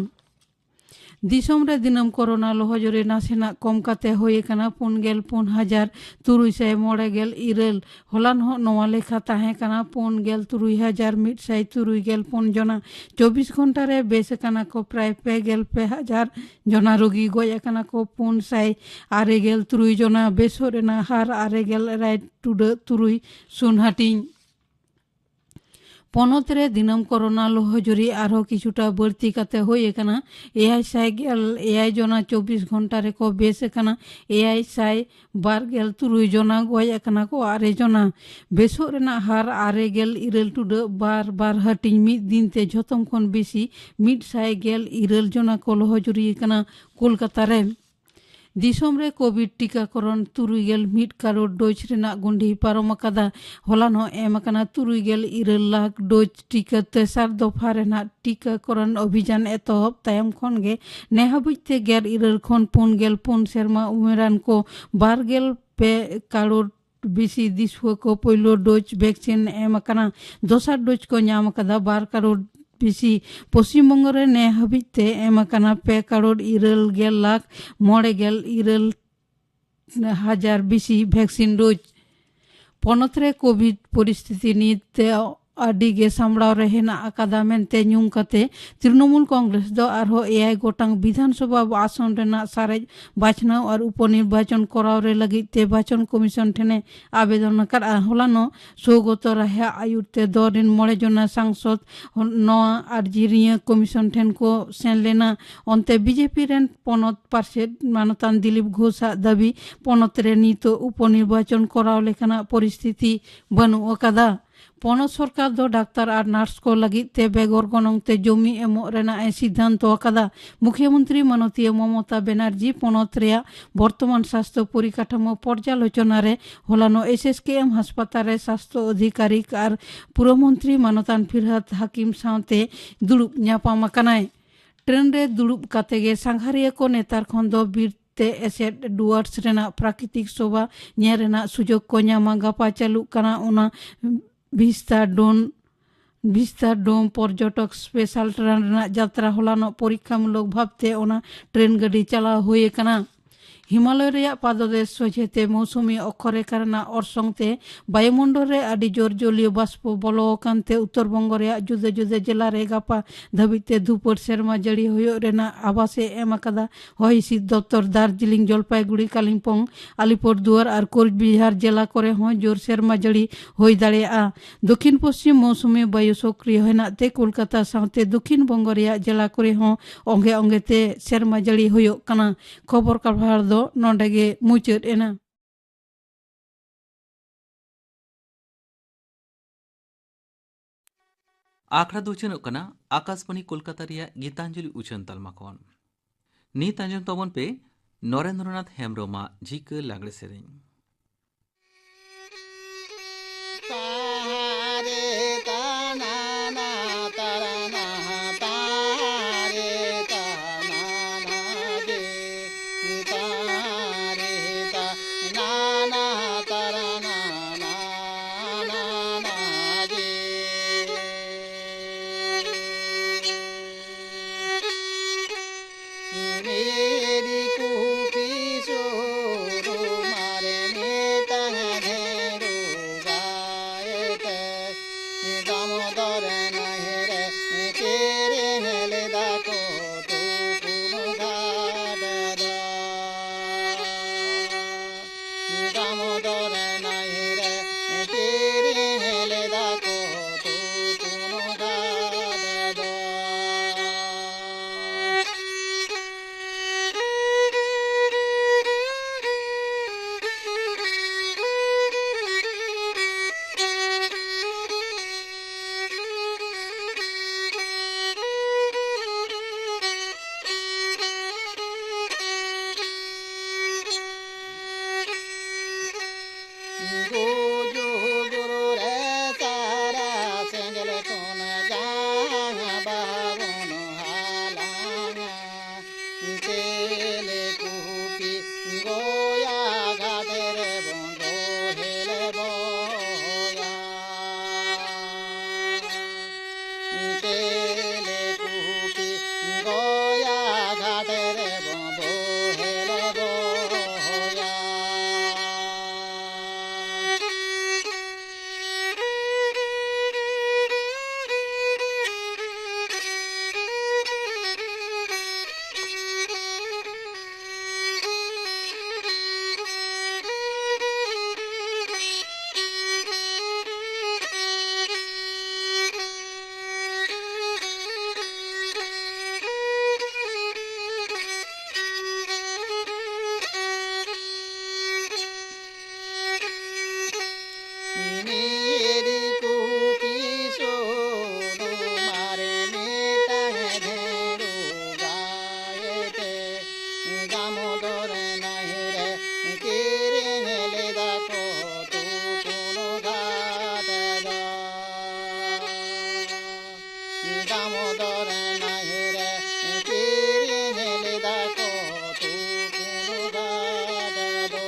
ᱫᱤᱥᱚᱢ ᱨᱮ ᱫᱤᱱᱟᱹᱢ ᱠᱚᱨᱳᱱᱟ ᱞᱚᱦᱚᱡᱚᱨᱤ ᱱᱟᱥᱮᱱᱟᱜ ᱠᱚᱢ ᱠᱟᱛᱮ ᱦᱩᱭ ᱟᱠᱟᱱᱟ ᱯᱩᱱ ᱜᱮᱞ ᱯᱩᱱ ᱦᱟᱡᱟᱨ ᱛᱩᱨᱩᱭ ᱥᱟᱭ ᱢᱚᱬᱮ ᱜᱮᱞ ᱤᱨᱟᱹᱞ᱾ ᱦᱚᱞᱟᱱ ᱦᱚᱸ ᱱᱚᱣᱟ ᱞᱮᱠᱷᱟ ᱛᱟᱦᱮᱸ ᱠᱟᱱᱟ ᱯᱩᱱ ᱜᱮᱞ ᱛᱩᱨᱩᱭ ᱦᱟᱡᱟᱨ ᱢᱤᱫ ᱥᱟᱭ ᱛᱩᱨᱩᱭ ᱜᱮᱞ ᱯᱩᱱ ᱡᱚᱱᱟ᱾ ᱪᱚᱵᱵᱤᱥ ᱜᱷᱚᱱᱴᱟ ᱨᱮ ᱵᱮᱥ ᱟᱠᱟᱱᱟ ᱠᱚ ᱯᱨᱟᱭ ᱯᱮ ᱜᱮᱞ ᱯᱮ ᱦᱟᱡᱟᱨ ᱡᱚᱱᱟ᱾ ᱨᱳᱜᱤ ᱜᱚᱡ ᱟᱠᱟᱱᱟ ᱠᱚ ᱯᱩᱱ ᱥᱟᱭ ᱟᱨᱮ ᱜᱮᱞ ᱛᱩᱨᱩᱭ ᱡᱚᱱᱟ᱾ ᱵᱮᱥᱚᱜ ᱨᱮᱱᱟᱜ ᱦᱟᱨ ᱟᱨᱮ ᱜᱮᱞ ᱮᱭᱟᱭ ᱴᱩᱰᱟᱹᱜ ᱛᱩᱨᱩᱭ ᱥᱩᱱ ᱦᱟᱹᱴᱤᱧ᱾ ᱯᱚᱱᱚᱛ ᱨᱮ ᱫᱤᱱᱟᱹᱢ ᱠᱚᱨᱳᱱᱟ ᱞᱚᱦᱚᱡᱩᱨᱤ ᱟᱨᱦᱚᱸ ᱠᱤᱪᱷᱩᱴᱟ ᱵᱟᱹᱲᱛᱤ ᱠᱟᱛᱮ ᱦᱩᱭ ᱟᱠᱟᱱᱟ ᱮᱭᱟᱭ ᱥᱟᱭ ᱜᱮᱞ ᱮᱭᱟᱭ ᱡᱚᱱᱟ᱾ ᱪᱚᱵᱵᱤᱥ ᱜᱷᱚᱱᱴᱟ ᱨᱮᱠᱚ ᱵᱮᱥ ᱟᱠᱟᱱᱟ ᱮᱭᱟᱭ ᱥᱟᱭ ᱵᱟᱨ ᱜᱮᱞ ᱛᱩᱨᱩᱭ ᱡᱚᱱᱟ᱾ ᱜᱚᱡ ᱟᱠᱟᱱᱟ ᱠᱚ ᱟᱨᱮ ᱡᱚᱱᱟ᱾ ᱵᱮᱥᱚᱜ ᱨᱮᱱᱟᱜ ᱦᱟᱨ ᱟᱨᱮ ᱜᱮᱞ ᱤᱨᱟᱹᱞ ᱴᱩᱰᱟᱹᱜ ᱵᱟᱨ ᱵᱟᱨ ᱦᱟᱹᱴᱤᱧ᱾ ᱢᱤᱫ ᱫᱤᱱ ᱛᱮ ᱡᱷᱚᱛᱚᱢ ᱠᱷᱚᱱ ᱵᱮᱥᱤ ᱢᱤᱫ ᱥᱟᱭ ᱜᱮᱞ ᱤᱨᱟᱹᱞ ᱡᱚᱱᱟ ᱠᱚ ᱞᱚᱦᱚᱡᱩᱨᱤ ᱟᱠᱟᱱᱟ ᱠᱳᱞᱠᱟᱛᱟ ᱨᱮ᱾ ᱫᱤᱥᱚᱢ ᱨᱮ ᱠᱳᱵᱷᱤᱰ ᱴᱤᱠᱟᱠᱚᱨᱚᱱ ᱛᱩᱨᱩᱭ ᱜᱮᱞ ᱢᱤᱫ ᱠᱟᱨᱳᱲ ᱰᱳᱡᱽ ᱨᱮᱱᱟᱜ ᱜᱩᱱᱰᱤ ᱯᱟᱨᱚᱢ ᱟᱠᱟᱫᱟ᱾ ᱦᱚᱞᱟᱱᱚᱜ ᱮᱢ ᱟᱠᱟᱱᱟ ᱛᱩᱨᱩᱭ ᱜᱮᱞ ᱤᱨᱟᱹᱞ ᱞᱟᱠᱷ ᱰᱳᱡᱽ ᱴᱤᱠᱟ᱾ ᱛᱮᱥᱟᱨ ᱫᱚᱯᱷᱟ ᱨᱮᱱᱟᱜ ᱴᱤᱠᱟᱠᱚᱨᱚᱱ ᱚᱵᱷᱤᱡᱟᱱ ᱮᱛᱚᱦᱚᱵ ᱛᱟᱭᱚᱢ ᱠᱷᱚᱱ ᱜᱮ ᱱᱮ ᱦᱟᱹᱵᱤᱡ ᱛᱮ ᱜᱮᱞ ᱤᱨᱟᱹᱞ ᱠᱷᱚᱱ ᱯᱩᱱ ᱜᱮᱞ ᱯᱩᱱ ᱥᱮᱨᱢᱟ ᱩᱢᱮᱨᱟᱱ ᱠᱚ ᱵᱟᱨ ᱜᱮᱞ ᱯᱮ ᱠᱟᱨᱳᱲ ᱵᱮᱥᱤ ᱫᱤᱥᱩᱣᱟᱹ ᱠᱚ ᱯᱳᱭᱞᱳ ᱰᱳᱡᱽ ᱵᱷᱮᱠᱥᱤᱱ ᱮᱢ ᱟᱠᱟᱱᱟ᱾ ᱫᱚᱥᱟᱨ ᱰᱳᱡᱽ ᱠᱚ ᱧᱟᱢ ᱟᱠᱟᱫᱟ ᱵᱟᱨ ᱠᱟᱨᱳᱲ ᱵᱮᱥᱤ᱾ ᱯᱚᱥᱪᱤᱢ ᱵᱚᱝᱜᱚ ᱨᱮ ᱱᱮ ᱦᱟᱹᱵᱤᱡ ᱛᱮ ᱮᱢ ᱟᱠᱟᱱᱟ ᱯᱮ ᱠᱟᱨᱳᱲ ᱤᱨᱟᱹᱞ ᱜᱮᱞ ᱞᱟᱠᱷ ᱢᱚᱬᱮ ᱜᱮᱞ ᱤᱨᱟᱹᱞ ᱦᱟᱡᱟᱨ ᱵᱮᱥᱤ ᱵᱷᱮᱠᱥᱤᱱ ᱰᱳᱡᱽ᱾ ᱯᱚᱱᱚᱛ ᱨᱮ ᱠᱳᱵᱷᱤᱰ ᱯᱚᱨᱤᱥᱛᱷᱤᱛᱤ ᱱᱤᱛ ᱛᱮ ᱟᱹᱰᱤ ᱜᱮ ᱥᱟᱢᱵᱲᱟᱣ ᱨᱮ ᱦᱮᱱᱟᱜ ᱟᱠᱟᱫᱟ ᱢᱮᱱᱛᱮ ᱧᱩᱢ ᱠᱟᱛᱮ ᱛᱨᱤᱱᱚᱢᱩᱞ ᱠᱚᱝᱜᱨᱮᱥ ᱫᱚ ᱟᱨᱦᱚᱸ ᱮᱭᱟᱭ ᱜᱚᱴᱟᱝ ᱵᱤᱫᱷᱟᱱ ᱥᱚᱵᱷᱟ ᱟᱥᱚᱱ ᱨᱮᱱᱟᱜ ᱥᱟᱨᱮᱡ ᱵᱟᱪᱷᱱᱟᱣ ᱟᱨ ᱩᱯᱚᱱᱤᱨᱵᱟᱪᱚᱱ ᱠᱚᱨᱟᱣ ᱨᱮ ᱞᱟᱹᱜᱤᱫ ᱛᱮ ᱵᱟᱪᱚᱱ ᱠᱚᱢᱤᱥᱚᱱ ᱴᱷᱮᱱᱮ ᱟᱵᱮᱫᱚᱱ ᱟᱠᱟᱫᱼᱟ᱾ ᱦᱚᱞᱟᱱᱚᱜ ᱥᱳᱣᱜᱚᱛᱚ ᱨᱟᱭ ᱟᱜ ᱟᱹᱭᱩᱨ ᱛᱮ ᱫᱚᱞ ᱨᱮᱱ ᱢᱚᱬᱮ ᱡᱚᱱᱟ ᱥᱟᱝᱥᱚᱫᱽ ᱱᱚᱣᱟ ᱟᱨᱡᱤ ᱱᱤᱭᱟᱹ ᱠᱚᱢᱤᱥᱚᱱ ᱴᱷᱮᱱ ᱠᱚ ᱥᱮᱱ ᱞᱮᱱᱟ᱾ ᱚᱱᱛᱮ ᱵᱤᱡᱮᱯᱤ ᱨᱮᱱ ᱯᱚᱱᱚᱛ ᱯᱟᱨᱥᱮᱛ ᱢᱟᱱᱚᱛᱟᱱ ᱫᱤᱞᱤᱯ ᱜᱷᱳᱥ ᱟᱜ ᱫᱟᱹᱵᱤ, ᱯᱚᱱᱚᱛ ᱨᱮ ᱱᱤᱛᱚᱜ ᱩᱯᱚᱱᱤᱨᱵᱟᱪᱚᱱ ᱠᱚᱨᱟᱣ ᱞᱮᱠᱟᱱᱟᱜ ᱯᱚᱨᱤᱥᱛᱷᱤᱛᱤ ᱵᱟᱹᱱᱩᱜ ᱟᱠᱟᱫᱟ᱾ ᱯᱚᱱᱚᱛ ᱥᱚᱨᱠᱟᱨ ᱫᱚ ᱰᱟᱠᱛᱟᱨ ᱟᱨ ᱱᱟᱨᱥ ᱠᱚ ᱞᱟᱹᱜᱤᱫ ᱛᱮ ᱵᱮᱜᱚᱨ ᱜᱚᱱᱚᱝ ᱛᱮ ᱡᱚᱢᱤ ᱮᱢᱚᱜ ᱨᱮᱱᱟᱜ ᱮ ᱥᱤᱫᱷᱟᱱᱛᱚ ᱟᱠᱟᱫᱟ᱾ ᱢᱩᱠᱷᱭᱚᱢᱚᱱᱛᱨᱤ ᱢᱟᱱᱚᱛᱤᱭᱟᱹ ᱢᱚᱢᱚᱛᱟ ᱵᱮᱱᱟᱨᱡᱤ ᱯᱚᱱᱚᱛ ᱨᱮᱭᱟᱜ ᱵᱚᱨᱛᱚᱢᱟᱱ ᱥᱟᱥᱛᱷᱚ ᱯᱚᱨᱤᱠᱟᱴᱷᱟᱢᱳ ᱯᱚᱨᱡᱟᱞᱳᱪᱚᱱᱟ ᱨᱮ ᱦᱚᱞᱟᱱᱚᱜ ᱮᱥ ᱮᱥ ᱠᱮ ᱮᱢ ᱦᱟᱥᱯᱟᱛᱟᱞ ᱨᱮ ᱥᱟᱥᱛᱷᱚ ᱚᱫᱷᱤᱠᱟᱨᱤᱠ ᱟᱨ ᱯᱩᱨᱚ ᱢᱚᱱᱛᱨᱤ ᱢᱟᱱᱚᱛᱟᱱ ᱯᱷᱤᱨᱦᱟᱫ ᱦᱟᱠᱤᱢ ᱥᱟᱶᱛᱮ ᱫᱩᱲᱩᱵ ᱧᱟᱯᱟᱢ ᱟᱠᱟᱱᱟᱭ᱾ ᱴᱨᱮᱱ ᱨᱮ ᱫᱩᱲᱩᱵ ᱠᱟᱛᱮ ᱜᱮ ᱥᱟᱸᱜᱷᱟᱨᱤᱭᱟᱹ ᱠᱚ ᱱᱮᱛᱟᱨ ᱠᱷᱚᱱ ᱫᱚ ᱵᱤᱨ ᱛᱮ ᱮᱥᱮᱫ ᱰᱩᱣᱟᱨᱥ ᱨᱮᱱᱟᱜ ᱯᱨᱟᱠᱨᱤᱛᱤᱠ ᱥᱳᱵᱷᱟ ᱧᱮᱞ ᱨᱮᱱᱟᱜ ᱥᱩᱡᱳᱜᱽ ᱠᱚ ᱧᱟᱢᱟ᱾ ᱜᱟᱯᱟ ᱪᱟᱹᱞᱩᱜ ᱠᱟᱱᱟ ᱚᱱᱟ ᱵᱷᱤᱥᱛᱟ ᱰᱳᱱ, ᱵᱷᱤᱥᱛᱟ ᱰᱳᱢ ᱯᱚᱨᱡᱚᱴᱚᱠ ᱥᱯᱮᱥᱟᱞ ᱴᱨᱮᱱ ᱨᱮᱱᱟᱜ ᱡᱟᱛᱨᱟ᱾ ᱦᱚᱞᱟᱱᱚᱜ ᱯᱚᱨᱤᱠᱠᱷᱟᱢᱩᱞᱚᱠ ᱵᱷᱟᱵᱽᱛᱮ ᱚᱱᱟ ᱴᱨᱮᱱ ᱜᱟᱹᱰᱤ ᱪᱟᱞᱟᱣ ᱦᱩᱭ ᱟᱠᱟᱱᱟ᱾ ᱦᱤᱢᱟᱞᱚᱭ ᱨᱮᱭᱟᱜ ᱯᱟᱫᱚᱫᱮᱥ ᱥᱚᱡᱷᱮᱛᱮ ᱢᱳᱣᱥᱩᱢᱤ ᱚᱠᱠᱷᱚᱨᱮᱠᱷᱟ ᱨᱮᱱᱟᱜ ᱚᱨᱥᱚᱝ ᱛᱮ ᱵᱟᱭᱩᱢᱚᱱᱰᱚᱞ ᱨᱮ ᱟᱹᱰᱤ ᱡᱳᱨ ᱡᱚᱞᱤᱭᱚ ᱵᱟᱥᱯᱚ ᱵᱚᱞᱚ ᱟᱠᱟᱱ ᱛᱮ ᱩᱛᱛᱚᱨ ᱵᱚᱝᱜᱚ ᱨᱮᱭᱟᱜ ᱡᱩᱫᱟᱹ ᱡᱩᱫᱟᱹ ᱡᱮᱞᱟ ᱨᱮ ᱜᱟᱯᱟ ᱫᱷᱟᱹᱵᱤᱡ ᱛᱮ ᱫᱷᱩᱯᱟᱹᱲ ᱥᱮᱨᱢᱟ ᱡᱟᱹᱲᱤ ᱦᱩᱭᱩᱜ ᱨᱮᱱᱟᱜ ᱟᱵᱷᱟᱥ ᱮ ᱮᱢ ᱟᱠᱟᱫᱟ᱾ ᱦᱚᱭ ᱦᱤᱸᱥᱤᱫ ᱫᱚᱯᱛᱚᱨ ᱫᱟᱨᱡᱤᱞᱤᱝ, ᱡᱚᱞᱯᱟᱭᱜᱩᱲᱤ, ᱠᱟᱞᱤᱢᱯᱚᱝ, ᱟᱞᱤᱯᱩᱨᱫᱩᱣᱟᱨ ᱟᱨ ᱠᱳᱪᱵᱤᱦᱟᱨ ᱡᱮᱞᱟ ᱠᱚᱨᱮ ᱦᱚᱸ ᱡᱳᱨ ᱥᱮᱨᱢᱟ ᱡᱟᱹᱲᱤ ᱦᱩᱭ ᱫᱟᱲᱮᱭᱟᱜᱼᱟ᱾ ᱫᱚᱠᱷᱤᱱ ᱯᱚᱥᱪᱤᱢ ᱢᱳᱣᱥᱩᱢᱤ ᱵᱟᱭᱩ ᱥᱚᱠᱨᱤᱭᱚ ᱦᱮᱱᱟᱜ ᱛᱮ ᱠᱳᱞᱠᱟᱛᱟ ᱥᱟᱶᱛᱮ ᱫᱚᱠᱷᱤᱱ ᱵᱚᱝᱜᱚ ᱨᱮᱭᱟᱜ ᱡᱮᱞᱟ ᱠᱚᱨᱮ ᱦᱚᱸ ᱚᱝᱜᱮ ᱚᱝᱜᱮ ᱛᱮ ᱥᱮᱨᱢᱟ ᱡᱟᱹᱲᱤ ᱦᱩᱭᱩᱜ ᱠᱟᱱᱟ᱾ ᱠᱷᱚᱵᱚᱨ ᱠᱟᱵᱷᱟᱨ ᱫᱚ ᱱᱚᱰᱮ ᱜᱮ ᱢᱩᱪᱟᱹᱫ ᱮᱱᱟ᱾ ᱟᱠᱷᱲᱟ ᱫᱚ ᱩᱪᱷᱟᱹᱱᱚᱜ ᱠᱟᱱᱟ ᱟᱠᱟᱥᱵᱟᱬᱤ ᱠᱳᱞᱠᱟᱛᱟ ᱨᱮᱭᱟᱜ ᱜᱤᱛᱟᱧᱡᱚᱞᱤ ᱩᱪᱷᱟᱹᱱ ᱛᱟᱞᱢᱟ ᱠᱷᱚᱱ᱾ ᱱᱤᱛ ᱟᱸᱡᱚᱢ ᱛᱟᱵᱚᱱ ᱯᱮ ᱱᱚᱨᱮᱱᱫᱨᱚᱱᱟᱛᱷ ᱦᱮᱢᱵᱽᱨᱚᱢᱟᱜ ᱡᱷᱤᱠᱟᱹ ᱞᱟᱜᱽᱲᱮ ᱥᱮᱨᱮᱧ᱾ ᱜᱩᱡᱩ ᱜᱩᱨᱩ ᱨᱮ ᱥᱟᱨᱟ ᱥᱮᱸᱜᱮᱞ ᱠᱷᱚᱱ ᱡᱟᱦᱟᱸ ᱵᱟᱵᱚᱱ ᱦᱟᱞᱟᱝᱟ᱾ ᱛᱮᱞᱮ ᱠᱩᱯᱤ ᱜᱚᱭᱟ ᱜᱷᱟᱴ ᱨᱮᱵᱚᱱ ᱵᱚᱦᱮᱞ ᱵᱚᱭᱟ᱾ ᱛᱮᱞᱮ ᱠᱩᱯᱤ ᱜᱚᱭᱟ ᱜᱷᱟᱴ ᱨᱮᱵᱚᱱ ᱵᱚᱦᱮᱞ ᱵᱚᱭᱟ᱾ ᱢᱤᱨᱤ ᱠᱩᱯᱤ ᱥᱩᱱᱩᱢ ᱟᱨ ᱢᱤᱫᱴᱟᱝ ᱰᱷᱮᱸᱲᱩ ᱜᱟᱭᱛᱮ ᱫᱟᱢᱳᱫᱚᱨ ᱱᱟᱹᱭᱦᱟᱹᱨ ᱠᱤᱨᱤᱧ ᱞᱮᱫᱟ ᱠᱚ ᱛᱩᱯᱩᱱ ᱜᱷᱟᱴ ᱫᱚ᱾ ᱫᱟᱢᱳᱫᱚᱨ ᱱᱟᱹᱭᱦᱟᱹᱨ ᱠᱤᱨᱤᱧ ᱞᱮᱫᱟ ᱠᱚ ᱛᱩᱯᱩᱱ ᱜᱷᱟᱴ ᱫᱚ᱾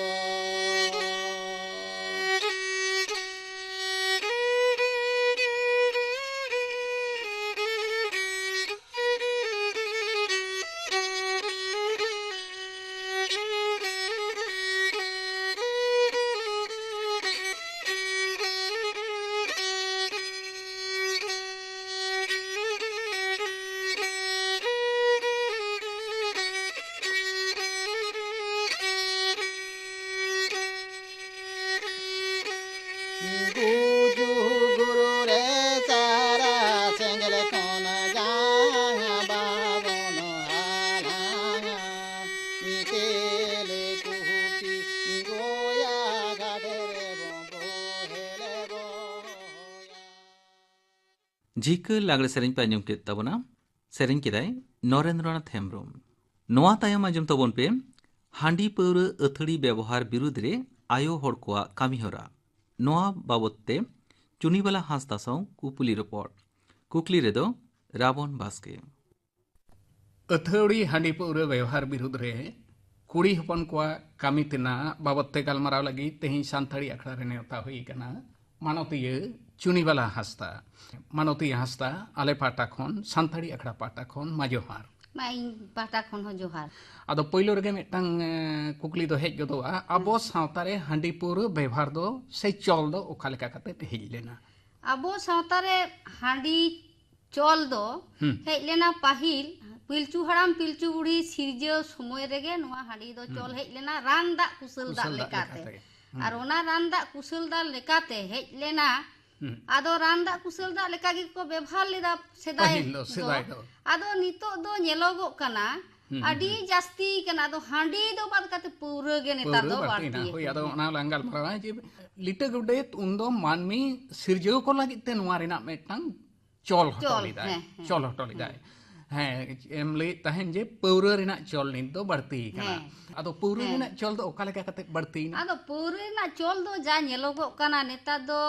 ᱜᱩᱡᱩ ᱜᱩᱨᱩ ᱨᱮ ᱥᱟᱨᱟ ᱥᱮᱸᱜᱮᱞ ᱠᱷᱚᱱ ᱡᱟᱦᱟᱸ ᱵᱟᱵᱚᱱ ᱦᱟᱞᱟᱝᱟ, ᱛᱮᱞᱮ ᱠᱩᱯᱤ ᱜᱚᱭᱟ ᱜᱷᱟᱴ ᱨᱮᱵᱚᱱ ᱵᱚᱦᱮᱞ ᱵᱚᱭᱟ᱾ ᱡᱷᱤᱠᱟᱹ ᱞᱟᱜᱽᱲᱮ ᱥᱮᱨᱮᱧ ᱯᱮ ᱟᱸᱡᱚᱢ ᱠᱮᱫ ᱛᱟᱵᱚᱱᱟ᱾ ᱥᱮᱨᱮᱧ ᱠᱮᱫᱟᱭ ᱱᱚᱨᱮᱱᱫᱨᱚᱱᱟᱛᱷ ᱦᱮᱢᱵᱨᱚᱢ᱾ ᱱᱚᱣᱟ ᱛᱟᱭᱚᱢ ᱟᱸᱡᱚᱢ ᱛᱟᱵᱚᱱ ᱯᱮ ᱦᱟᱺᱰᱤ ᱯᱟᱹᱣᱨᱟᱹ ᱟᱹᱛᱷᱟᱹᱲᱤ ᱵᱮᱵᱚᱦᱟᱨ ᱵᱤᱨᱩᱫᱽ ᱨᱮ ᱟᱭᱳ ᱦᱚᱲ ᱠᱚᱣᱟᱜ ᱠᱟᱹᱢᱤᱦᱚᱨᱟ, ᱱᱚᱣᱟ ᱵᱟᱵᱚᱫ ᱛᱮ ᱪᱩᱱᱤᱵᱟᱞᱟ ᱦᱟᱸᱥᱫᱟ ᱥᱟᱶ ᱠᱩᱯᱩᱞᱤ ᱨᱚᱯᱚᱲ᱾ ᱠᱩᱠᱞᱤ ᱨᱮᱫᱚ ᱨᱟᱵᱚᱱ ᱵᱟᱥᱠᱮ᱾ ᱟᱹᱛᱷᱟᱹᱣᱲᱤ ᱦᱟᱺᱰᱤ ᱯᱟᱹᱣᱨᱟᱹ ᱵᱮᱣᱦᱟᱨ ᱵᱤᱨᱩᱫᱽ ᱨᱮ ᱠᱩᱲᱤ ᱦᱚᱯᱚᱱ ᱠᱚᱣᱟᱜ ᱠᱟᱹᱢᱤ ᱛᱮᱱᱟᱜ ᱵᱟᱵᱚᱫ ᱛᱮ ᱜᱟᱞᱢᱟᱨᱟᱣ ᱞᱟᱹᱜᱤᱫ ᱛᱮᱦᱮᱧ ᱥᱟᱱᱛᱟᱲᱤ ᱟᱠᱷᱲᱟ ᱨᱮ ᱱᱮᱣᱛᱟ ᱦᱩᱭ ᱟᱠᱟᱱᱟ ᱢᱟᱱᱚᱛᱤᱭᱟᱹ ᱪᱩᱱᱤᱵᱟᱞᱟ ᱦᱟᱸᱥᱫᱟ᱾ ᱢᱟᱱᱚᱛᱤᱭᱟᱹ ᱦᱟᱸᱥᱫᱟ, ᱟᱞᱮ ᱯᱟᱦᱴᱟ ᱠᱷᱚᱱ, ᱥᱟᱱᱛᱟᱲᱤ ᱟᱠᱷᱲᱟ ᱯᱟᱦᱴᱟ ᱠᱷᱚᱱ ᱢᱟ ᱡᱚᱦᱟᱨ᱾ ᱢᱟ ᱤᱧ ᱯᱟᱦᱴᱟ ᱠᱷᱚᱱ ᱦᱚᱸ ᱡᱚᱦᱟᱨ᱾ ᱟᱫᱚ ᱯᱳᱭᱞᱳ ᱨᱮᱜᱮ ᱢᱤᱫᱴᱟᱝ, ᱮ, ᱠᱩᱠᱞᱤ ᱫᱚ ᱦᱮᱡ ᱜᱚᱫᱚᱜᱼᱟ, ᱟᱵᱚ ᱥᱟᱶᱛᱟ ᱨᱮ ᱦᱟᱺᱰᱤ ᱯᱟᱹᱣᱨᱟᱹ ᱵᱮᱣᱦᱟᱨ ᱫᱚ ᱥᱮ ᱪᱚᱞ ᱫᱚ ᱚᱠᱟ ᱞᱮᱠᱟ ᱠᱟᱛᱮ ᱦᱮᱡ ᱞᱮᱱᱟ? ᱟᱵᱚ ᱥᱟᱶᱛᱟ ᱨᱮ ᱦᱟᱺᱰᱤ ᱪᱚᱞ ᱫᱚ ᱦᱩᱸ᱾ ᱦᱮᱡ ᱞᱮᱱᱟ ᱯᱟᱹᱦᱤᱞ ᱯᱤᱞᱪᱩ ᱦᱟᱲᱟᱢ ᱯᱤᱞᱪᱩ ᱵᱩᱲᱦᱤ ᱥᱤᱨᱡᱟᱹᱣ ᱥᱚᱢᱚᱭ ᱨᱮᱜᱮ ᱱᱚᱣᱟ ᱦᱟᱺᱰᱤ ᱫᱚ ᱦᱩᱸ᱾ ᱪᱚᱞ ᱦᱮᱡ ᱞᱮᱱᱟ ᱨᱟᱱ ᱫᱟᱜ ᱠᱩᱥᱟᱹᱞ ᱫᱟᱜ ᱠᱩᱥᱟᱹᱞ ᱫᱟᱜ ᱞᱮᱠᱟᱛᱮ᱾ ᱞᱮᱠᱟᱛᱮ᱾ ᱦᱩᱸ᱾ ᱟᱨ ᱚᱱᱟ ᱨᱟᱱ ᱫᱟᱜ ᱠᱩᱥᱟᱹᱞ ᱫᱟᱜ ᱞᱮᱠᱟᱛᱮ ᱦᱮᱡ ᱞᱮᱱᱟ᱾ ᱦᱩᱸ᱾ ᱟᱫᱚ ᱨᱟᱱ ᱫᱟᱜ ᱠᱩᱥᱟᱹᱞ ᱫᱟᱜ ᱞᱮᱠᱟ ᱜᱮᱠᱚ ᱵᱮᱵᱷᱟᱨ ᱞᱮᱫᱟ ᱥᱮᱫᱟᱭ ᱯᱟᱹᱦᱤᱞ ᱫᱚ, ᱫᱚ᱾ ᱥᱮᱫᱟᱭ ᱫᱚ᱾ ᱟᱫᱚ ᱱᱤᱛᱚᱜ ᱫᱚ ᱧᱮᱞᱚᱜᱚᱜ ᱠᱟᱱᱟ ᱦᱩᱸ, ᱟᱹᱰᱤ ᱦᱩᱸ᱾ ᱡᱟᱹᱥᱛᱤ ᱠᱟᱱᱟ᱾ ᱟᱫᱚ ᱦᱟᱺᱰᱤ ᱫᱚ ᱵᱟᱫ ᱠᱟᱛᱮ ᱯᱟᱹᱣᱨᱟᱹ ᱜᱮ ᱱᱮᱛᱟᱨ ᱯᱟᱹᱣᱨᱟᱹ ᱫᱚ ᱵᱟᱹᱲᱛᱤᱭᱮᱱᱟ᱾ ᱵᱟᱹᱲᱛᱤ ᱦᱳᱭ, ᱟᱫᱚ ᱟᱠᱟᱱᱟ᱾ ᱚᱱᱟ ᱞᱟᱝ ᱜᱟᱞᱢᱟᱨᱟᱣᱟ ᱡᱮ ᱞᱤᱴᱟᱹ ᱜᱚᱰᱮᱛ ᱩᱱᱫᱚ ᱢᱟᱹᱱᱢᱤ ᱥᱤᱨᱡᱟᱹᱣ ᱠᱚ ᱞᱟᱹᱜᱤᱫ ᱛᱮ ᱱᱚᱣᱟ ᱨᱮᱱᱟᱜ ᱢᱤᱫᱴᱟᱝ ᱪᱚᱞ ᱦᱚᱴᱚ ᱪᱚᱞ, ᱞᱮᱫᱟᱭ᱾ ᱦᱮᱸ, ᱦᱮᱸ᱾ ᱪᱚᱞ ᱦᱚᱴᱚ ᱞᱮᱫᱟᱭ᱾ ᱦᱮᱸ᱾ ᱦᱮᱸ, ᱮᱢ ᱞᱟᱹᱭᱮᱫ ᱛᱟᱦᱮᱱ ᱡᱮ ᱯᱟᱹᱣᱨᱟᱹ ᱨᱮᱱᱟᱜ ᱪᱚᱞ ᱱᱤᱛ ᱫᱚ ᱵᱟᱹᱲᱛᱤ ᱟᱠᱟᱱᱟ᱾ ᱦᱮᱸ᱾ ᱟᱫᱚ ᱯᱟᱹᱣᱨᱟᱹ ᱦᱮᱸ᱾ ᱨᱮᱱᱟᱜ ᱪᱚᱞ ᱫᱚ ᱚᱠᱟ ᱞᱮᱠᱟ ᱠᱟᱛᱮ ᱵᱟᱹᱲᱛᱤᱭᱮᱱᱟ? ᱟᱫᱚ ᱯᱟᱹᱣᱨᱟᱹ ᱨᱮᱱᱟᱜ ᱪᱚᱞ ᱫᱚ ᱡᱟ ᱧᱮᱞᱚᱜᱚᱜ ᱠᱟᱱᱟ ᱱᱮᱛᱟᱨ ᱫᱚ,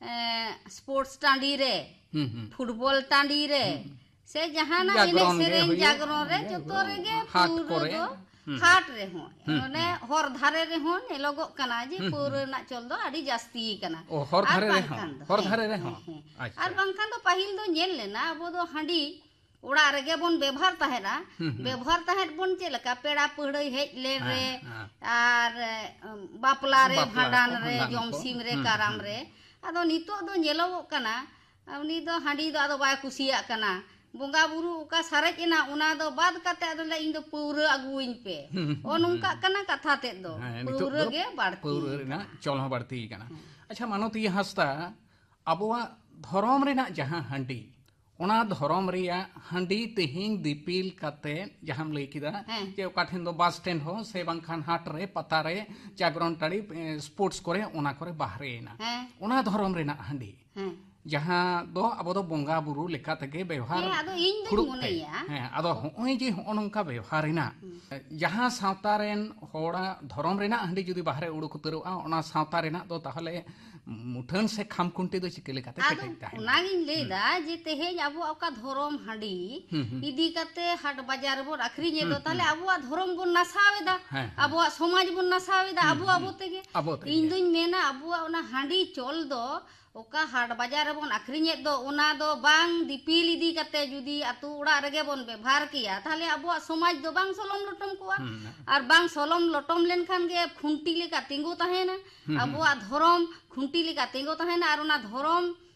ᱮᱸ, ᱥᱯᱳᱨᱴᱥ ᱴᱟᱺᱰᱤ ᱨᱮ, ᱦᱩᱸ, ᱦᱩᱸ᱾ ᱯᱷᱩᱴᱵᱚᱞ ᱴᱟᱺᱰᱤ ᱨᱮ, ᱦᱩᱸ᱾ ᱥᱮ ᱡᱟᱦᱟᱱᱟᱜ ᱡᱟᱜᱽᱨᱚᱱ ᱮᱱᱮᱡ ᱜᱮ ᱥᱮᱨᱮᱧ ᱦᱩᱭᱩᱜ, ᱡᱟᱜᱽᱨᱚᱱ ᱨᱮ ᱦᱩᱸ, ᱡᱚᱛᱚ ᱨᱮᱜᱮ ᱦᱟᱴ ᱯᱟᱹᱣᱨᱟᱹ ᱠᱚᱨᱮ᱾ ᱫᱚ ᱦᱩᱸ, ᱦᱟᱴ ᱦᱩᱸ᱾ ᱨᱮᱦᱚᱸ, ᱦᱩᱸ, ᱢᱟᱱᱮ ᱦᱩᱸ᱾ ᱦᱚᱨ ᱫᱷᱟᱨᱮ ᱨᱮᱦᱚᱸ ᱧᱮᱞᱚᱜᱚᱜ ᱠᱟᱱᱟ ᱡᱮ ᱦᱩᱸ, ᱯᱟᱹᱣᱨᱟᱹ ᱦᱩᱸ᱾ ᱨᱮᱱᱟᱜ ᱪᱚᱞ ᱫᱚ ᱟᱹᱰᱤ ᱡᱟᱹᱥᱛᱤ ᱠᱟᱱᱟ᱾ ᱚ, ᱦᱚᱨ ᱟᱨ ᱫᱷᱟᱨᱮ ᱨᱮᱦᱚᱸ? ᱵᱟᱝᱠᱷᱟᱱ ᱫᱚ, ᱦᱚᱨ ᱦᱮᱸ, ᱫᱷᱟᱨᱮ ᱦᱮᱸ, ᱨᱮᱦᱚᱸ? ᱦᱮᱸ᱾ ᱟᱪᱪᱷᱟ᱾ ᱟᱨ ᱵᱟᱝᱠᱷᱟᱱ ᱫᱚ ᱯᱟᱹᱦᱤᱞ ᱫᱚ ᱧᱮᱞ ᱞᱮᱱᱟ, ᱟᱵᱚ ᱫᱚ ᱦᱟᱺᱰᱤ ᱚᱲᱟᱜ ᱨᱮᱜᱮ ᱵᱚᱱ ᱵᱮᱵᱷᱟᱨ ᱛᱟᱦᱮᱸᱫᱼᱟ᱾ ᱦᱩᱸ, ᱦᱩᱸ᱾ ᱵᱮᱵᱷᱟᱨ ᱛᱟᱦᱮᱸᱫ ᱵᱚᱱ ᱪᱮᱫ ᱞᱮᱠᱟ? ᱯᱮᱲᱟ ᱯᱟᱹᱲᱦᱟᱹᱭ ᱦᱮᱡ ᱞᱮᱱ ᱦᱮᱸ, ᱨᱮ, ᱦᱮᱸ᱾ ᱟᱨ, ᱮ, ᱵᱟᱯᱞᱟ ᱨᱮ, ᱵᱟᱯᱞᱟ ᱵᱷᱟᱸᱰᱟᱱ ᱠᱚ, ᱨᱮ, ᱵᱷᱟᱸᱰᱟᱱ ᱡᱚᱢ ᱠᱚ᱾ ᱥᱤᱢ ᱨᱮ, ᱦᱩᱸ, ᱠᱟᱨᱟᱢ ᱦᱩᱸ᱾ ᱨᱮ᱾ ᱟᱫᱚ ᱱᱤᱛᱚᱜ ᱫᱚ ᱧᱮᱞᱚᱜᱚᱜ ᱠᱟᱱᱟ, ᱩᱱᱤ ᱫᱚ ᱦᱟᱺᱰᱤ ᱫᱚ ᱟᱫᱚ ᱵᱟᱭ ᱠᱩᱥᱤᱭᱟᱜ ᱠᱟᱱᱟ᱾ ᱵᱚᱸᱜᱟ ᱵᱩᱨᱩ ᱚᱠᱟ ᱥᱟᱨᱮᱡ ᱮᱱᱟ, ᱚᱱᱟ ᱫᱚ ᱵᱟᱫ ᱠᱟᱛᱮ ᱟᱫᱚ ᱞᱟᱹᱭᱟ, "ᱤᱧ ᱫᱚ ᱯᱟᱹᱣᱨᱟᱹ ᱟᱹᱜᱩᱣᱟᱹᱧ ᱯᱮ᱾" ᱦᱩᱸ, ᱦᱩᱸ, ᱱᱚᱜᱼᱚ ᱱᱚᱝᱠᱟᱜ ᱦᱩᱸ᱾ ᱠᱟᱱᱟ ᱠᱟᱛᱷᱟ ᱛᱮᱫ ᱫᱚ᱾ ᱦᱮᱸ, ᱱᱤᱛᱚᱜ ᱯᱟᱹᱣᱨᱟᱹ ᱫᱚ ᱜᱮ ᱵᱟᱹᱲᱛᱤ ᱯᱟᱹᱣᱨᱟᱹ ᱟᱠᱟᱱᱟ᱾ ᱨᱮᱱᱟᱜ ᱪᱚᱞ ᱦᱚᱸ ᱵᱟᱹᱲᱛᱤ ᱟᱠᱟᱱᱟ᱾ ᱦᱮᱸ᱾ ᱟᱪᱪᱷᱟ, ᱢᱟᱱᱚᱛᱤᱭᱟᱹ ᱦᱟᱸᱥᱫᱟ, ᱟᱵᱚᱣᱟᱜ ᱫᱷᱚᱨᱚᱢ ᱨᱮᱱᱟᱜ ᱡᱟᱦᱟᱸ ᱦᱟᱺᱰᱤ, ᱚᱱᱟ ᱫᱷᱚᱨᱚᱢ ᱨᱮᱭᱟᱜ ᱦᱟᱺᱰᱤ ᱛᱮᱦᱮᱧ ᱫᱤᱯᱤᱞ ᱠᱟᱛᱮ ᱡᱟᱦᱟᱸᱢ ᱞᱟᱹᱭ ᱠᱮᱫᱟ, ᱦᱮᱸ᱾ ᱡᱮ ᱚᱠᱟ ᱴᱷᱮᱱ ᱫᱚ ᱵᱟᱥ ᱥᱴᱮᱱᱰ ᱦᱚᱸ ᱥᱮ ᱵᱟᱝᱠᱷᱟᱱ ᱦᱟᱴ ᱨᱮ, ᱯᱟᱛᱟ ᱨᱮ, ᱡᱟᱜᱽᱨᱚᱱ ᱴᱟᱺᱰᱤ, ᱮ, ᱥᱯᱳᱨᱴᱥ ᱠᱚᱨᱮ, ᱚᱱᱟ ᱠᱚᱨᱮ ᱵᱟᱦᱨᱮᱭᱮᱱᱟ᱾ ᱦᱮᱸ᱾ ᱚᱱᱟ ᱫᱷᱚᱨᱚᱢ ᱨᱮᱱᱟᱜ ᱦᱟᱺᱰᱤ᱾ ᱦᱮᱸ᱾ ᱡᱟᱦᱟᱸ ᱫᱚ ᱟᱵᱚ ᱫᱚ ᱵᱚᱸᱜᱟ ᱵᱩᱨᱩ ᱞᱮᱠᱟ ᱛᱮᱜᱮ ᱵᱮᱣᱦᱟᱨ ᱦᱮᱸ, ᱟᱫᱚ ᱤᱧ ᱫᱚᱧ ᱯᱷᱩᱲᱩᱜ ᱛᱮ᱾ ᱢᱚᱱᱮᱭᱟ᱾ ᱦᱮᱸ, ᱟᱫᱚ ᱦᱚᱸᱜᱼᱚᱭ ᱡᱮ ᱦᱚᱸᱜᱼᱚ ᱱᱚᱝᱠᱟ ᱵᱮᱣᱦᱟᱨ ᱮᱱᱟ, ᱦᱩᱸ᱾ ᱡᱟᱦᱟᱸ ᱥᱟᱶᱛᱟ ᱨᱮᱱ ᱦᱚᱲᱟᱜ ᱫᱷᱚᱨᱚᱢ ᱨᱮᱱᱟᱜ ᱦᱟᱺᱰᱤ ᱡᱩᱫᱤ ᱵᱟᱦᱨᱮ ᱩᱰᱩᱠ ᱩᱛᱟᱹᱨᱚᱜᱼᱟ, ᱚᱱᱟ ᱥᱟᱶᱛᱟ ᱨᱮᱱᱟᱜ ᱫᱚ ᱛᱟᱦᱚᱞᱮ ᱢᱩᱴᱷᱟᱹᱱ ᱥᱮ ᱠᱷᱟᱢ ᱠᱷᱩᱱᱴᱤ ᱫᱚ ᱪᱤᱠᱟᱹ ᱞᱮᱠᱟᱛᱮ ᱟᱫᱚ ᱠᱮᱴᱮᱡ ᱛᱟᱦᱮᱱᱟ? ᱚᱱᱟᱜᱤᱧ ᱞᱟᱹᱭᱫᱟ ᱦᱩᱸ᱾ ᱡᱮ ᱛᱮᱦᱮᱧ ᱟᱵᱚᱣᱟᱜ ᱚᱠᱟ ᱫᱷᱚᱨᱚᱢ ᱦᱟᱺᱰᱤ ᱦᱩᱸ, ᱦᱩᱸ᱾ ᱤᱫᱤ ᱠᱟᱛᱮ ᱦᱟᱴ ᱵᱟᱡᱟᱨ ᱨᱮᱵᱚᱱ ᱟᱠᱷᱨᱤᱧᱮᱫ ᱫᱚ, ᱦᱩᱸ, ᱛᱟᱦᱚᱞᱮ ᱦᱩᱸ᱾ ᱟᱵᱚᱣᱟᱜ ᱫᱷᱚᱨᱚᱢ ᱵᱚᱱ ᱱᱟᱥᱟᱣ ᱮᱫᱟ, ᱦᱮᱸ, ᱦᱮᱸ᱾ ᱟᱵᱚᱣᱟᱜ ᱥᱚᱢᱟᱡᱽ ᱵᱚᱱ ᱱᱟᱥᱟᱣ ᱮᱫᱟ, ᱦᱩᱸ, ᱟᱵᱚ ᱦᱩᱸ᱾ ᱟᱵᱚ ᱛᱮᱜᱮ᱾ ᱟᱵᱚ ᱛᱮᱜᱮ᱾ ᱤᱧ ᱫᱩᱧ ᱢᱮᱱᱟ ᱟᱵᱚᱣᱟᱜ ᱚᱱᱟ ᱦᱟᱺᱰᱤ ᱪᱚᱞ ᱫᱚ ᱚᱠᱟ ᱦᱟᱴ ᱵᱟᱡᱟᱨ ᱨᱮᱵᱚᱱ ᱟᱠᱷᱨᱤᱧᱮᱫ ᱫᱚ, ᱚᱱᱟ ᱫᱚ ᱵᱟᱝ ᱫᱤᱯᱤᱞ ᱤᱫᱤ ᱠᱟᱛᱮ ᱡᱩᱫᱤ ᱟᱛᱳ ᱚᱲᱟᱜ ᱨᱮᱜᱮ ᱵᱚᱱ ᱵᱮᱵᱷᱟᱨ ᱠᱮᱭᱟ, ᱛᱟᱦᱞᱮ ᱟᱵᱚᱣᱟᱜ ᱥᱚᱢᱟᱡᱽ ᱫᱚ ᱵᱟᱝ ᱥᱚᱞᱚᱢ ᱞᱚᱴᱚᱢ ᱠᱚᱜᱼᱟ᱾ ᱦᱩᱸ᱾ ᱟᱨ ᱵᱟᱝ ᱥᱚᱞᱚᱢ ᱞᱚᱴᱚᱢ ᱞᱮᱱᱠᱷᱟᱱ ᱜᱮ ᱠᱷᱩᱱᱴᱤ ᱞᱮᱠᱟ ᱛᱤᱸᱜᱩ ᱛᱟᱦᱮᱱᱟ᱾ ᱦᱩᱸ, ᱦᱩᱸ, ᱟᱵᱚᱣᱟᱜ ᱦᱩᱸ᱾ ᱫᱷᱚᱨᱚᱢ ᱠᱷᱩᱱᱴᱤ ᱞᱮᱠᱟ ᱛᱤᱸᱜᱩ ᱛᱟᱦᱮᱱᱟ᱾ ᱟᱨ ᱚᱱᱟ ᱫᱷᱚᱨᱚᱢ,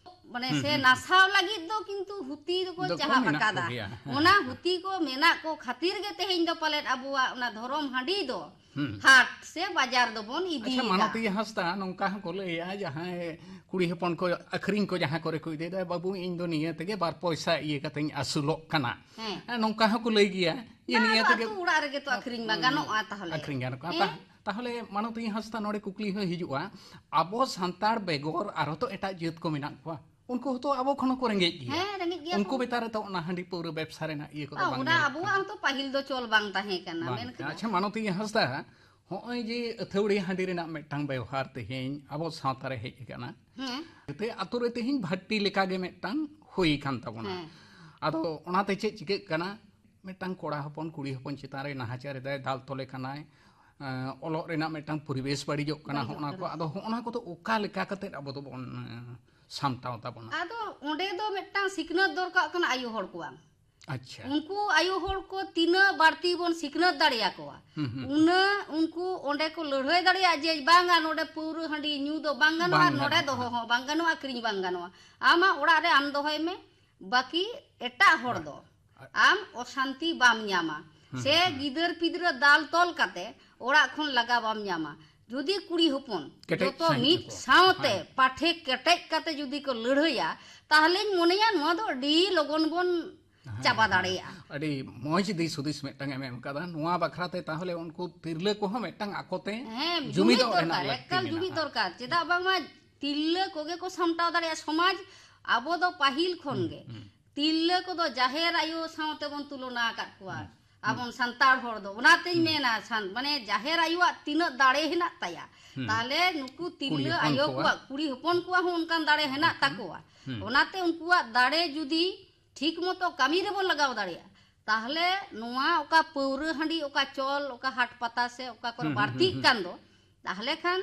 ᱢᱟᱱᱮ, ᱦᱩᱸ, ᱥᱮ ᱦᱩᱸ, ᱦᱩᱸ᱾ ᱱᱟᱥᱟᱣ ᱞᱟᱹᱜᱤᱫ ᱫᱚ ᱠᱤᱱᱛᱩ ᱦᱩᱛᱤ ᱫᱚᱠᱚ ᱫᱚᱠᱚ ᱪᱟᱦᱟᱵ ᱢᱮᱱᱟᱜ ᱟᱠᱟᱫᱟ᱾ ᱠᱚᱜᱮᱭᱟ᱾ ᱦᱮᱸ, ᱚᱱᱟ ᱦᱮᱸ, ᱦᱮᱸ᱾ ᱦᱩᱛᱤ ᱠᱚ ᱢᱮᱱᱟᱜ ᱠᱚ ᱠᱷᱟᱹᱛᱤᱨ ᱜᱮ ᱛᱮᱦᱮᱧ ᱫᱚ ᱯᱟᱞᱮᱫ ᱟᱵᱚᱣᱟᱜ ᱚᱱᱟ ᱫᱷᱚᱨᱚᱢ ᱦᱟᱺᱰᱤ ᱫᱚ ᱦᱩᱸ᱾ ᱦᱟᱴ ᱥᱮ ᱵᱟᱡᱟᱨ ᱫᱚᱵᱚᱱ ᱟᱪᱪᱷᱟ, ᱤᱫᱤᱭᱮᱫᱟ᱾ ᱢᱟᱱᱚᱛᱤᱭᱟᱹ ᱦᱟᱸᱥᱫᱟ, ᱱᱚᱝᱠᱟ ᱦᱚᱸᱠᱚ ᱞᱟᱹᱭᱟ, ᱡᱟᱦᱟᱸᱭ ᱠᱩᱲᱤ ᱦᱚᱯᱚᱱ ᱠᱚ ᱟᱹᱠᱷᱨᱤᱧ ᱠᱚ ᱡᱟᱦᱟᱸ ᱠᱚᱨᱮ ᱠᱚ ᱤᱫᱤᱭᱮᱫᱟ, "ᱵᱟᱹᱵᱩ, ᱤᱧ ᱫᱚ ᱱᱤᱭᱟᱹ ᱛᱮᱜᱮ ᱵᱟᱨ ᱯᱚᱭᱥᱟ ᱤᱭᱟᱹ ᱠᱟᱛᱮᱧ ᱟᱹᱥᱩᱞᱚᱜ ᱠᱟᱱᱟ᱾" ᱦᱮᱸ᱾ ᱦᱮᱸ, ᱱᱚᱝᱠᱟ ᱦᱚᱸᱠᱚ ᱞᱟᱹᱭ ᱜᱮᱭᱟ ᱡᱮ, ᱵᱟᱝ, "ᱱᱤᱭᱟᱹ ᱟᱫᱚ ᱛᱮᱜᱮ ᱟᱹᱛᱩ ᱚᱲᱟᱜ ᱨᱮᱜᱮ ᱛᱚ ᱟᱹᱠᱷᱨᱤᱧ ᱢᱟ ᱜᱟᱱᱚᱜᱼᱟ ᱛᱟᱦᱚᱞᱮ᱾ ᱟᱹᱠᱷᱨᱤᱧ ᱜᱟᱱᱚᱜᱼᱟ᱾" ᱦᱮᱸ᱾ ᱛᱟ-, ᱛᱟᱦᱚᱞᱮ ᱢᱟᱱᱚᱛᱤᱭᱟᱹ ᱦᱟᱸᱥᱫᱟ, ᱱᱚᱰᱮ ᱠᱩᱠᱞᱤ ᱦᱚᱸ ᱦᱤᱡᱩᱜᱼᱟ, ᱟᱵᱚ ᱥᱟᱱᱛᱟᱲ ᱵᱮᱜᱚᱨ ᱟᱨᱦᱚᱸ ᱛᱚ ᱮᱴᱟᱜ ᱡᱟᱹᱛ ᱠᱚ ᱢᱮᱱᱟᱜ ᱠᱚᱣᱟ, ᱩᱱᱠᱩ ᱦᱚᱸᱛᱚ ᱟᱵᱚ ᱠᱷᱚᱱ ᱦᱚᱸᱠᱚ ᱨᱮᱸᱜᱮᱡ ᱜᱮᱭᱟ᱾ ᱦᱮᱸ, ᱨᱮᱸᱜᱮᱡ ᱜᱮᱭᱟ ᱩᱱᱠᱩ ᱠᱚ᱾ ᱵᱮᱯᱟᱨ ᱨᱮ ᱛᱚ ᱚᱱᱟ ᱦᱟᱺᱰᱤ ᱯᱟᱹᱣᱨᱟᱹ ᱵᱮᱵᱽᱥᱟ ᱨᱮᱱᱟᱜ ᱤᱭᱟᱹ ᱠᱚᱫᱚ ᱵᱟᱝ, ᱚᱱᱟ ᱧᱮᱞ ᱟᱵᱚᱣᱟᱜ ᱠᱟᱱᱟ᱾ ᱦᱚᱸᱛᱚ ᱯᱟᱹᱦᱤᱞ ᱫᱚ ᱪᱚᱞ ᱵᱟᱝ ᱛᱟᱦᱮᱸ ᱠᱟᱱᱟ, ᱵᱟᱝ ᱢᱮᱱᱠᱷᱟᱱ ᱠᱟᱱᱟ᱾ ᱟᱪᱪᱷᱟ, ᱢᱟᱱᱚᱛᱤᱭᱟᱹ ᱦᱟᱸᱥᱫᱟ, ᱦᱚᱸᱜᱼᱚᱭ ᱡᱮ ᱟᱹᱛᱷᱟᱹᱣᱲᱤ ᱦᱟᱺᱰᱤ ᱨᱮᱱᱟᱜ ᱢᱤᱫᱴᱟᱝ ᱵᱮᱣᱦᱟᱨ ᱛᱮᱦᱮᱧ ᱟᱵᱚ ᱥᱟᱶᱛᱟ ᱨᱮ ᱦᱮᱡ ᱟᱠᱟᱱᱟ, ᱦᱮᱸ᱾ ᱡᱟᱛᱮ ᱟᱛᱳ ᱨᱮ ᱛᱮᱦᱮᱧ ᱵᱷᱟᱴᱴᱤ ᱞᱮᱠᱟᱜᱮ ᱢᱤᱫᱴᱟᱝ ᱦᱩᱭ ᱟᱠᱟᱱ ᱛᱟᱵᱚᱱᱟ᱾ ᱦᱮᱸ᱾ ᱟᱫᱚ ᱚᱱᱟᱛᱮ ᱪᱮᱫ ᱪᱤᱠᱟᱹᱜ ᱠᱟᱱᱟ? ᱢᱤᱫᱴᱟᱝ ᱠᱚᱲᱟ ᱦᱚᱯᱚᱱ ᱠᱩᱲᱤ ᱦᱚᱯᱚᱱ ᱪᱮᱛᱟᱱ ᱨᱮ ᱱᱟᱦᱟᱪᱟᱨ ᱮᱫᱟᱭ, ᱫᱟᱞ ᱛᱚᱞᱮ ᱠᱟᱱᱟᱭ, ᱮᱸ, ᱚᱞᱚᱜ ᱨᱮᱱᱟᱜ ᱢᱤᱫᱴᱟᱝ ᱯᱚᱨᱤᱵᱮᱥ ᱵᱟᱹᱲᱤᱡᱚᱜ ᱠᱟᱱᱟ, ᱵᱟᱹᱲᱤᱡᱚᱜ ᱦᱚᱸᱜᱼᱚ ᱱᱟ ᱠᱚ᱾ ᱠᱟᱱᱟ᱾ ᱟᱫᱚ ᱦᱚᱸᱜᱼᱚ ᱱᱟ ᱠᱚᱫᱚ ᱚᱠᱟ ᱞᱮᱠᱟ ᱠᱟᱛᱮᱫ ᱟᱵᱚ ᱫᱚᱵᱚᱱ, ᱮᱸ, ᱥᱟᱢᱴᱟᱣ ᱛᱟᱵᱚᱱᱟ? ᱟᱫᱚ ᱚᱸᱰᱮ ᱫᱚ ᱢᱤᱫᱴᱟᱝ ᱥᱤᱠᱷᱱᱟᱹᱛ ᱫᱚᱨᱠᱟᱨᱚᱜ ᱠᱟᱱᱟ ᱟᱭᱳ ᱦᱚᱲ ᱠᱚᱣᱟᱜ᱾ ᱟᱪᱪᱷᱟ᱾ ᱩᱱᱠᱩ ᱟᱭᱳ ᱦᱚᱲ ᱠᱚ ᱛᱤᱱᱟᱹᱜ ᱵᱟᱹᱲᱛᱤ ᱵᱚᱱ ᱥᱤᱠᱷᱱᱟᱹᱛ ᱫᱟᱲᱮᱭᱟᱠᱚᱣᱟ, ᱦᱩᱸ, ᱦᱩᱸ᱾ ᱩᱱᱟᱹᱜ ᱩᱱᱠᱩ ᱚᱸᱰᱮ ᱠᱚ ᱞᱟᱹᱲᱦᱟᱹᱭ ᱫᱟᱲᱮᱭᱟᱜᱼᱟ ᱡᱮ, "ᱵᱟᱝᱟ, ᱱᱚᱰᱮ ᱯᱟᱹᱣᱨᱟᱹ ᱦᱟᱺᱰᱤ ᱧᱩ ᱫᱚ ᱵᱟᱝ ᱜᱟᱱᱚᱜᱼᱟ, ᱵᱟᱝ ᱱᱚᱰᱮ ᱜᱟᱱᱚᱜᱼᱟ᱾ ᱫᱚᱦᱚ ᱦᱚᱸ ᱵᱟᱝ ᱜᱟᱱᱚᱜᱼᱟ, ᱟᱹᱠᱷᱨᱤᱧ ᱵᱟᱝ ᱜᱟᱱᱚᱜᱼᱟ, ᱟᱢᱟᱜ ᱚᱲᱟᱜ ᱨᱮ ᱟᱢ ᱫᱚᱦᱚᱭ ᱢᱮ, ᱵᱟᱹᱠᱤ ᱮᱴᱟᱜ ᱦᱚᱲ ᱫᱚ ᱟᱢ ᱚᱥᱟᱱᱛᱤ ᱵᱟᱢ ᱧᱟᱢᱟ, ᱦᱩᱸ, ᱥᱮ ᱦᱩᱸ, ᱦᱩᱸ᱾ ᱜᱤᱫᱟᱹᱨ ᱯᱤᱫᱽᱨᱟᱹ ᱫᱟᱞ ᱛᱚᱞ ᱠᱟᱛᱮ ᱚᱲᱟᱜ ᱠᱷᱚᱱ ᱞᱟᱜᱟ ᱵᱟᱢ ᱧᱟᱢᱟ᱾" ᱡᱩᱫᱤ ᱠᱩᱲᱤ ᱦᱚᱯᱚᱱ ᱠᱮᱴᱮᱡ ᱡᱚᱛᱚ ᱥᱟᱹᱦᱤᱡ ᱢᱤᱫ ᱛᱮᱠᱚ᱾ ᱥᱟᱶᱛᱮ ᱦᱮᱸ᱾ ᱯᱟᱴᱷᱮ ᱠᱮᱴᱮᱡ ᱠᱟᱛᱮ ᱡᱩᱫᱤ ᱠᱚ ᱞᱟᱹᱲᱦᱟᱹᱭᱟ, ᱛᱟᱦᱞᱮᱧ ᱢᱚᱱᱮᱭᱟ ᱱᱚᱣᱟ ᱫᱚ ᱟᱹᱰᱤ ᱞᱚᱜᱚᱱ ᱵᱚᱱ ᱦᱮᱸ, ᱪᱟᱵᱟ ᱦᱮᱸ᱾ ᱫᱟᱲᱮᱭᱟᱜᱼᱟ᱾ ᱟᱹᱰᱤ ᱢᱚᱡᱽ ᱫᱤᱥ ᱦᱩᱫᱤᱥ ᱢᱤᱫᱴᱟᱝ ᱮᱢ ᱮᱢ ᱠᱟᱫᱟ᱾ ᱱᱚᱣᱟ ᱵᱟᱠᱷᱨᱟ ᱛᱮ ᱛᱟᱦᱞᱮ ᱩᱱᱠᱩ ᱛᱤᱨᱞᱟᱹ ᱠᱚᱦᱚᱸ ᱢᱤᱫᱴᱟᱝ ᱟᱠᱚᱛᱮ ᱦᱮᱸ, ᱡᱩᱢᱤᱫᱚᱜ ᱡᱩᱢᱤᱫ ᱨᱮᱱᱟᱜ ᱫᱚᱨᱠᱟᱨ, ᱞᱟᱹᱠᱛᱤ ᱮᱠᱟᱞ ᱡᱩᱢᱤᱫ ᱢᱮᱱᱟᱜᱼᱟ᱾ ᱫᱚᱨᱠᱟᱨ᱾ ᱪᱮᱫᱟᱜ ᱵᱟᱝᱢᱟ ᱛᱤᱨᱞᱟᱹ ᱠᱚᱜᱮ ᱠᱚ ᱥᱟᱢᱴᱟᱣ ᱫᱟᱲᱮᱭᱟᱜᱼᱟ ᱥᱚᱢᱟᱡᱽ᱾ ᱟᱵᱚ ᱫᱚ ᱯᱟᱹᱦᱤᱞ ᱠᱷᱚᱱ ᱜᱮ ᱛᱤᱨᱞᱟᱹ ᱠᱚᱫᱚ ᱡᱟᱦᱮᱨ ᱟᱭᱳ ᱥᱟᱶ ᱛᱮᱵᱚᱱ ᱛᱩᱞᱚᱱᱟ ᱟᱠᱟᱫ ᱠᱚᱣᱟ᱾ ᱟᱵᱚᱱ ᱥᱟᱱᱛᱟᱲ ᱦᱚᱲ ᱫᱚ ᱚᱱᱟᱛᱮᱧ ᱢᱮᱱᱟ ᱥᱟᱱ-, ᱢᱟᱱᱮ ᱡᱟᱦᱮᱨ ᱟᱭᱳᱣᱟᱜ ᱛᱤᱱᱟᱹᱜ ᱫᱟᱲᱮ ᱦᱮᱱᱟᱜ ᱛᱟᱭᱟ, ᱛᱟᱦᱞᱮ ᱱᱩᱠᱩ ᱛᱤᱨᱞᱟᱹ ᱟᱭᱳ ᱠᱚᱣᱟᱜ, ᱠᱩᱲᱤ ᱦᱚᱯᱚᱱ ᱠᱚᱣᱟᱜ ᱦᱚᱸ ᱚᱱᱠᱟᱱ ᱫᱟᱲᱮ ᱦᱮᱱᱟᱜ ᱛᱟᱠᱚᱣᱟ᱾ ᱚᱱᱟᱛᱮ ᱩᱱᱠᱩᱣᱟᱜ ᱫᱟᱲᱮ ᱡᱩᱫᱤ ᱴᱷᱤᱠ ᱢᱚᱛᱚ ᱠᱟᱹᱢᱤ ᱨᱮᱵᱚᱱ ᱞᱟᱜᱟᱣ ᱫᱟᱲᱮᱭᱟᱜᱼᱟ, ᱛᱟᱦᱞᱮ ᱱᱚᱣᱟ ᱚᱠᱟ ᱯᱟᱹᱣᱨᱟᱹ ᱦᱟᱺᱰᱤ, ᱚᱠᱟ ᱪᱚᱞ, ᱚᱠᱟ ᱦᱟᱴ ᱯᱟᱛᱟ ᱥᱮ ᱚᱠᱟ ᱠᱚᱨᱮ ᱵᱟᱹᱲᱛᱤᱜ ᱠᱟᱱ ᱫᱚ, ᱛᱟᱦᱞᱮ ᱠᱷᱟᱱ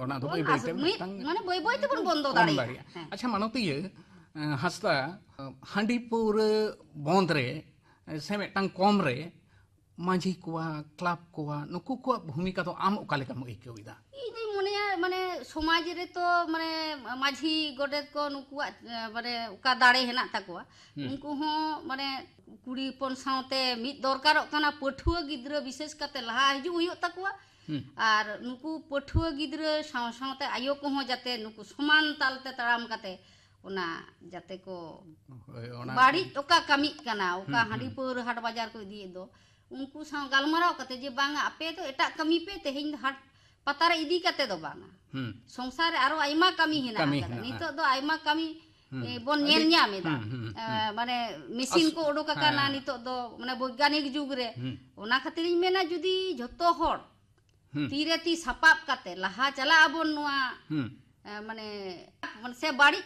ᱚᱱᱟ ᱫᱚ ᱵᱚᱱ ᱵᱟᱹᱭ ᱵᱟᱹᱭ ᱟᱥ-, ᱛᱮ ᱢᱤᱫ, ᱢᱤᱫᱴᱟᱝ ᱢᱟᱱᱮ ᱵᱟᱹᱭ ᱵᱟᱹᱭ ᱛᱮᱵᱚᱱ ᱵᱚᱱᱫᱚ ᱠᱚᱢ ᱫᱟᱲᱮᱭᱟᱜᱼᱟ᱾ ᱫᱟᱲᱮᱭᱟᱜᱼᱟ᱾ ᱦᱮᱸ᱾ ᱟᱪᱪᱷᱟ, ᱢᱟᱱᱚᱛᱤᱭᱟᱹ, ᱮᱸ, ᱦᱟᱸᱥᱫᱟ, ᱦᱟᱺᱰᱤ ᱯᱟᱹᱣᱨᱟᱹ ᱵᱚᱱᱫ ᱨᱮ, ᱮᱸ, ᱥᱮ ᱢᱤᱫᱴᱟᱝ ᱠᱚᱢ ᱨᱮ ᱢᱟᱹᱡᱷᱤ ᱠᱚᱣᱟ, ᱠᱞᱟᱵᱽ ᱠᱚᱣᱟ, ᱱᱩᱠᱩ ᱠᱚᱣᱟᱜ ᱵᱷᱩᱢᱤᱠᱟ ᱫᱚ ᱟᱢ ᱚᱠᱟ ᱞᱮᱠᱟᱢ ᱟᱹᱭᱠᱟᱹᱣ ᱮᱫᱟ? ᱤᱧ ᱫᱩᱧ ᱢᱚᱱᱮᱭᱟ, ᱢᱟᱱᱮ, ᱥᱚᱢᱟᱡᱽ ᱨᱮᱛᱚ, ᱢᱟᱱᱮ, ᱢᱟᱹᱡᱷᱤ ᱜᱚᱰᱮᱛ ᱠᱚ ᱱᱩᱠᱩᱣᱟᱜ, ᱮ, ᱢᱟᱱᱮ, ᱚᱠᱟ ᱫᱟᱲᱮ ᱦᱮᱱᱟᱜ ᱛᱟᱠᱚᱣᱟ, ᱩᱱᱠᱩ ᱦᱚᱸ, ᱢᱟᱱᱮ, ᱠᱩᱲᱤ ᱦᱚᱯᱚᱱ ᱥᱟᱶᱛᱮ ᱢᱤᱫ ᱫᱚᱨᱠᱟᱨᱚᱜ ᱠᱟᱱᱟ᱾ ᱯᱟᱹᱴᱷᱩᱣᱟᱹ ᱜᱤᱫᱽᱨᱟᱹ ᱵᱤᱥᱮᱥ ᱠᱟᱛᱮ ᱞᱟᱦᱟ ᱦᱤᱡᱩᱜ ᱦᱩᱭᱩᱜ ᱛᱟᱠᱚᱣᱟ᱾ ᱟᱨ ᱱᱩᱠᱩ ᱯᱟᱹᱴᱷᱩᱣᱟᱹ ᱜᱤᱫᱽᱨᱟᱹ ᱥᱟᱶ ᱥᱟᱶᱛᱮ ᱟᱭᱳ ᱠᱚᱦᱚᱸ ᱡᱟᱛᱮ ᱱᱩᱠᱩ ᱥᱚᱢᱟᱱ ᱛᱟᱞ ᱛᱮ ᱛᱟᱲᱟᱢ ᱠᱟᱛᱮ ᱚᱱᱟ ᱡᱟᱛᱮ ᱠᱚ ᱦᱳᱭ, ᱚᱱᱟ ᱵᱟᱹᱲᱤᱡ ᱚᱠᱟ ᱠᱟᱹᱢᱤᱜ ᱠᱟᱱᱟ, ᱚᱠᱟ ᱦᱟᱺᱰᱤ ᱯᱟᱹᱣᱨᱟᱹ ᱦᱟᱴ ᱵᱟᱡᱟᱨ ᱠᱚ ᱤᱫᱤᱭᱮᱫ ᱫᱚ, ᱩᱱᱠᱩ ᱥᱟᱶ ᱜᱟᱞᱢᱟᱨᱟᱣ ᱠᱟᱛᱮ ᱡᱮ, "ᱵᱟᱝᱟ, ᱟᱯᱮ ᱫᱚ ᱮᱴᱟᱜ ᱠᱟᱹᱢᱤ ᱯᱮ, ᱛᱮᱦᱮᱧ ᱫᱚ ᱦᱟᱴ ᱯᱟᱛᱟ ᱨᱮ ᱤᱫᱤ ᱠᱟᱛᱮ ᱫᱚ ᱵᱟᱝᱟ, ᱦᱩᱸ᱾ ᱥᱚᱝᱥᱟᱨ ᱨᱮ ᱟᱨᱚ ᱟᱭᱢᱟ ᱠᱟᱹᱢᱤ ᱦᱮᱱᱟᱜ ᱠᱟᱹᱢᱤ ᱟᱠᱟᱫᱟ, ᱦᱮᱱᱟᱜᱼᱟ᱾ ᱱᱤᱛᱚᱜ ᱫᱚ ᱟᱭᱢᱟ ᱠᱟᱹᱢᱤ ᱦᱩᱸ᱾ ᱮ, ᱵᱚᱱ ᱟᱹᱰᱤ ᱧᱮᱞ ᱧᱟᱢ ᱮᱫᱟ, ᱦᱩᱸ, ᱦᱩᱸ, ᱮ, ᱦᱩᱸ᱾ ᱢᱟᱱᱮ ᱢᱮᱥᱤᱱ ᱟᱥ-, ᱠᱚ ᱩᱰᱩᱠ ᱟᱠᱟᱱᱟ ᱦᱮᱸ᱾ ᱱᱤᱛᱚᱜ ᱫᱚ, ᱢᱟᱱᱮ ᱵᱳᱭᱜᱟᱱᱤᱠ ᱡᱩᱜᱽ ᱨᱮ᱾ ᱦᱩᱸ᱾ ᱚᱱᱟ ᱠᱷᱟᱹᱛᱤᱨᱤᱧ ᱢᱮᱱᱟ, ᱡᱩᱫᱤ ᱡᱷᱚᱛᱚ ᱦᱚᱲ ᱦᱩᱸ᱾ ᱛᱤ ᱨᱮ ᱛᱤ ᱥᱟᱯᱟᱵ ᱠᱟᱛᱮ ᱞᱟᱦᱟ ᱪᱟᱞᱟᱜ ᱟᱵᱚᱱ ᱱᱚᱣᱟ, ᱦᱩᱸ᱾ ᱮ, ᱢᱟᱱᱮ, ᱢᱟᱱᱮ ᱥᱮ ᱵᱟᱹᱲᱤᱡ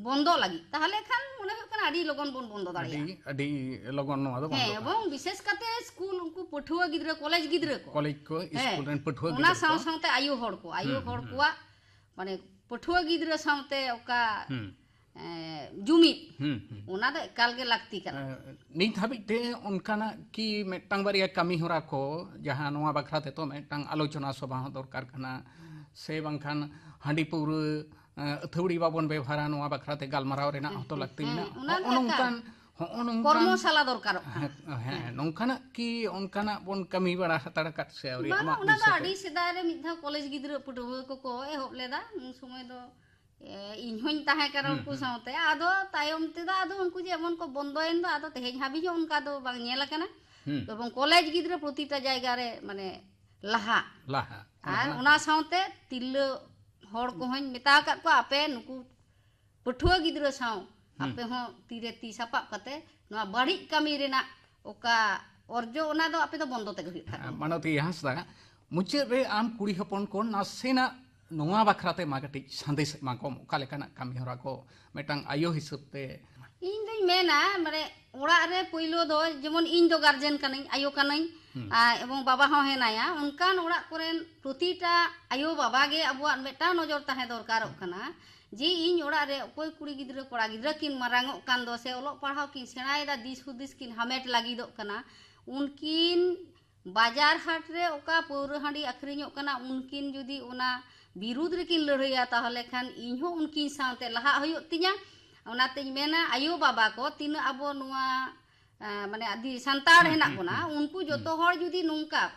ᱵᱚᱱᱫᱚ ᱞᱟᱹᱜᱤᱫ, ᱛᱟᱦᱚᱞᱮ ᱠᱷᱟᱱ ᱢᱚᱱᱮ ᱦᱩᱭᱩᱜ ᱠᱟᱱᱟ ᱟᱹᱰᱤ ᱞᱚᱜᱚᱱ ᱵᱚᱱ ᱵᱚᱱᱫᱚ ᱫᱟᱲᱮᱭᱟᱜᱼᱟ᱾ ᱟᱹᱰᱤ, ᱟᱹᱰᱤ ᱞᱚᱜᱚᱱ ᱱᱚᱣᱟ ᱫᱚ ᱦᱮᱸ, ᱵᱚᱱᱫᱚᱜᱼᱟ᱾ ᱮᱵᱚᱝ ᱵᱤᱥᱮᱥ ᱠᱟᱛᱮ ᱥᱠᱩᱞ, ᱩᱱᱠᱩ ᱯᱟᱹᱴᱷᱩᱣᱟᱹ ᱜᱤᱫᱽᱨᱟᱹ, ᱠᱚᱞᱮᱡᱽ ᱜᱤᱫᱽᱨᱟᱹ ᱠᱚ᱾ ᱠᱚᱞᱮᱡᱽ ᱠᱚ, ᱦᱮᱸ, ᱥᱠᱩᱞ ᱨᱮᱱ ᱯᱟᱹᱴᱷᱩᱣᱟᱹ ᱚᱱᱟ ᱜᱤᱫᱽᱨᱟᱹ ᱥᱟᱶ ᱠᱚ᱾ ᱥᱟᱶᱛᱮ ᱟᱭᱳ ᱦᱚᱲ ᱠᱚ, ᱟᱭᱳ ᱦᱩᱸ, ᱦᱚᱲ ᱦᱩᱸ᱾ ᱠᱚᱣᱟᱜ, ᱢᱟᱱᱮ, ᱯᱟᱹᱴᱷᱩᱣᱟᱹ ᱜᱤᱫᱽᱨᱟᱹ ᱥᱟᱶᱛᱮ ᱚᱠᱟ, ᱦᱩᱸ᱾ ᱮ, ᱡᱩᱢᱤᱫ, ᱦᱩᱸ, ᱦᱩᱸ᱾ ᱚᱱᱟ ᱫᱚ ᱮᱠᱟᱞ ᱜᱮ ᱞᱟᱹᱠᱛᱤ ᱠᱟᱱᱟ᱾ ᱮ, ᱱᱤᱛ ᱦᱟᱹᱵᱤᱡ ᱛᱮ ᱚᱱᱠᱟᱱᱟᱜ ᱠᱤ ᱢᱤᱫᱴᱟᱝ ᱵᱟᱨᱭᱟ ᱠᱟᱹᱢᱤ ᱦᱚᱨᱟ ᱠᱚ, ᱡᱟᱦᱟᱸ ᱱᱚᱣᱟ ᱵᱟᱠᱷᱨᱟ ᱛᱮᱫᱚ ᱢᱤᱫᱴᱟᱝ ᱟᱞᱳᱪᱚᱱᱟ ᱥᱚᱵᱷᱟ ᱦᱚᱸ ᱫᱚᱨᱠᱟᱨ ᱠᱟᱱᱟ, ᱥᱮ ᱵᱟᱝᱠᱷᱟᱱ ᱦᱟᱺᱰᱤ ᱯᱟᱹᱣᱨᱟᱹ, ᱮ, ᱟᱹᱛᱷᱟᱹᱣᱲᱤ ᱵᱟᱵᱚᱱ ᱵᱮᱵᱷᱟᱨᱟ, ᱱᱚᱣᱟ ᱵᱟᱠᱷᱨᱟ ᱛᱮ ᱜᱟᱞᱢᱟᱨᱟᱣ ᱨᱮᱱᱟᱜ ᱦᱚᱸᱛᱚ ᱞᱟᱹᱠᱛᱤ ᱦᱮᱸ, ᱢᱮᱱᱟᱜᱼᱟ᱾ ᱚᱱᱟ ᱫᱚ ᱦᱚᱸᱜᱼᱚ ᱮᱠᱟᱞ᱾ ᱱᱚᱝᱠᱟᱱ, ᱦᱚᱸᱜᱼᱚ ᱱᱚᱝᱠᱟᱱ ᱠᱚᱨᱢᱚᱥᱟᱞᱟ ᱫᱚᱨᱠᱟᱨᱚᱜ ᱠᱟᱱᱟ᱾ ᱦᱮᱸ, ᱦᱮᱸ, ᱦᱮᱸ᱾ ᱱᱚᱝᱠᱟᱱᱟᱜ ᱠᱤ, ᱚᱱᱠᱟᱱᱟᱜ ᱵᱚᱱ ᱠᱟᱹᱢᱤ ᱵᱟᱲᱟ ᱦᱟᱛᱟᱲ ᱟᱠᱟᱫ ᱥᱮ ᱟᱹᱣᱨᱤ? ᱵᱟᱝᱟ, ᱟᱢᱟᱜ ᱚᱱᱟ ᱫᱚ ᱫᱤᱥᱟᱹ ᱛᱮ? ᱟᱹᱰᱤ ᱥᱮᱫᱟᱭ ᱨᱮ ᱢᱤᱫ ᱫᱷᱟᱣ ᱠᱚᱞᱮᱡᱽ ᱜᱤᱫᱽᱨᱟᱹ ᱯᱟᱹᱴᱷᱩᱣᱟᱹ ᱠᱚᱠᱚ ᱮᱦᱚᱵ ᱞᱮᱫᱟ, ᱩᱱ ᱥᱚᱢᱚᱭ ᱫᱚ, ᱮ, ᱤᱧ ᱦᱚᱧ ᱛᱟᱦᱮᱸ ᱠᱟᱱᱟ ᱦᱩᱸ, ᱩᱱᱠᱩ ᱦᱩᱸ᱾ ᱥᱟᱶᱛᱮ᱾ ᱟᱫᱚ ᱛᱟᱭᱚᱢ ᱛᱮᱫᱚ ᱟᱫᱚ ᱩᱱᱠᱩ ᱡᱮᱢᱚᱱ ᱠᱚ ᱵᱚᱱᱫᱚᱭᱮᱱ ᱫᱚ, ᱟᱫᱚ ᱛᱮᱦᱮᱧ ᱦᱟᱹᱵᱤᱡ ᱦᱚᱸ ᱚᱱᱠᱟ ᱫᱚ ᱵᱟᱝ ᱧᱮᱞ ᱟᱠᱟᱱᱟ᱾ ᱦᱩᱸ᱾ ᱮᱵᱚᱝ ᱠᱚᱞᱮᱡᱽ ᱜᱤᱫᱽᱨᱟᱹ ᱯᱨᱚᱛᱤᱴᱟ ᱡᱟᱭᱜᱟ ᱨᱮ, ᱢᱟᱱᱮ, ᱞᱟᱦᱟ᱾ ᱞᱟᱦᱟ᱾ ᱟᱨ ᱞᱟᱦᱟ᱾ ᱚᱱᱟ ᱥᱟᱶᱛᱮ ᱛᱤᱨᱞᱟᱹ ᱦᱚᱲ ᱠᱚᱦᱚᱸᱧ ᱢᱮᱛᱟ ᱟᱠᱟᱫ ᱠᱚᱣᱟ, ᱟᱯᱮ ᱱᱩᱠᱩ ᱯᱟᱹᱴᱷᱩᱣᱟᱹ ᱜᱤᱫᱽᱨᱟᱹ ᱥᱟᱶ ᱟᱯᱮ ᱦᱚᱸ ᱛᱤᱨᱮ ᱛᱤ ᱥᱟᱯᱟᱵ ᱠᱟᱛᱮ ᱱᱚᱣᱟ ᱵᱟᱹᱲᱤᱡ ᱠᱟᱹᱢᱤ ᱨᱮᱱᱟᱜ ᱚᱠᱟ ᱚᱨᱡᱚ, ᱚᱱᱟ ᱫᱚ ᱟᱯᱮ ᱫᱚ ᱵᱚᱱᱫᱚ ᱛᱮᱜᱮ ᱦᱩᱭᱩᱜ ᱛᱟᱯᱮᱭᱟ᱾ ᱢᱟᱱᱚᱛᱤ ᱦᱟᱸᱥᱫᱟ, ᱢᱩᱪᱟᱹᱫ ᱨᱮ ᱟᱢ ᱠᱩᱲᱤ ᱦᱚᱯᱚᱱ ᱠᱚ ᱱᱟᱥᱮᱱᱟᱜ ᱱᱚᱣᱟ ᱵᱟᱠᱷᱨᱟ ᱛᱮ ᱢᱟ ᱠᱟᱹᱴᱤᱡ ᱥᱟᱸᱫᱮᱥ ᱮᱢᱟ ᱠᱚᱢ, ᱚᱠᱟ ᱞᱮᱠᱟᱱᱟᱜ ᱠᱟᱹᱢᱤ ᱦᱚᱨᱟ ᱠᱚ ᱢᱤᱫᱴᱟᱝ ᱟᱭᱳ ᱦᱤᱥᱟᱹᱵ ᱛᱮ? ᱤᱧ ᱫᱩᱧ ᱢᱮᱱᱟ, ᱢᱟᱱᱮ, ᱚᱲᱟᱜ ᱨᱮ ᱯᱳᱭᱞᱳ ᱫᱚ, ᱡᱮᱢᱚᱱ ᱤᱧ ᱫᱚ ᱜᱟᱨᱡᱮᱱ ᱠᱟᱹᱱᱟᱹᱧ, ᱟᱭᱳ ᱠᱟᱹᱱᱟᱹᱧ, ᱟᱨ ᱮᱵᱚᱝ ᱵᱟᱵᱟ ᱦᱚᱸ ᱦᱮᱱᱟᱭᱟ, ᱚᱱᱠᱟᱱ ᱚᱲᱟᱜ ᱠᱚᱨᱮᱱ ᱯᱨᱚᱛᱤᱴᱟ ᱟᱭᱳ ᱵᱟᱵᱟ ᱜᱮ ᱟᱵᱚᱣᱟᱜ ᱢᱤᱫᱴᱟᱝ ᱱᱚᱡᱚᱨ ᱛᱟᱦᱮᱸ ᱫᱚᱨᱠᱟᱨᱚᱜ ᱠᱟᱱᱟ, ᱡᱮ ᱤᱧ ᱚᱲᱟᱜ ᱨᱮ ᱚᱠᱚᱭ ᱠᱩᱲᱤ ᱜᱤᱫᱽᱨᱟᱹ ᱠᱚᱲᱟ ᱜᱤᱫᱽᱨᱟᱹ ᱠᱤᱱ ᱢᱟᱨᱟᱝᱚᱜ ᱠᱟᱱ ᱫᱚ ᱥᱮ ᱚᱞᱚᱜ ᱯᱟᱲᱦᱟᱣ ᱠᱤᱱ ᱥᱮᱬᱟᱭᱮᱫᱟ, ᱫᱤᱥ ᱦᱩᱫᱤᱥ ᱠᱤᱱ ᱦᱟᱢᱮᱴ ᱞᱟᱹᱜᱤᱫᱚᱜ ᱠᱟᱱᱟ, ᱩᱱᱠᱤᱱ ᱵᱟᱡᱟᱨ ᱦᱟᱴ ᱨᱮ ᱚᱠᱟ ᱯᱟᱹᱣᱨᱟᱹ ᱦᱟᱺᱰᱤ ᱟᱹᱠᱷᱨᱤᱧᱚᱜ ᱠᱟᱱᱟ, ᱩᱱᱠᱤᱱ ᱡᱩᱫᱤ ᱚᱱᱟ ᱵᱤᱨᱩᱫᱽ ᱨᱮᱠᱤᱱ ᱞᱟᱹᱲᱦᱟᱹᱭᱟ, ᱛᱟᱦᱚᱞᱮ ᱠᱷᱟᱱ ᱤᱧ ᱦᱚᱸ ᱩᱱᱠᱤᱱ ᱥᱟᱶᱛᱮ ᱞᱟᱦᱟᱜ ᱦᱩᱭᱩᱜ ᱛᱤᱧᱟ᱾ ᱚᱱᱟᱛᱤᱧ ᱢᱮᱱᱟ, ᱟᱭᱳ ᱵᱟᱵᱟ ᱠᱚ ᱛᱤᱱᱟᱹᱜ ᱟᱵᱚ ᱱᱚᱣᱟ, ᱟ, ᱢᱟᱱᱮ, ᱟᱹᱫᱤ ᱥᱟᱱᱛᱟᱲ ᱦᱮᱱᱟᱜ ᱵᱚᱱᱟ, ᱩᱱᱠᱩ ᱡᱚᱛᱚ ᱦᱚᱲ ᱡᱩᱫᱤ ᱱᱚᱝᱠᱟ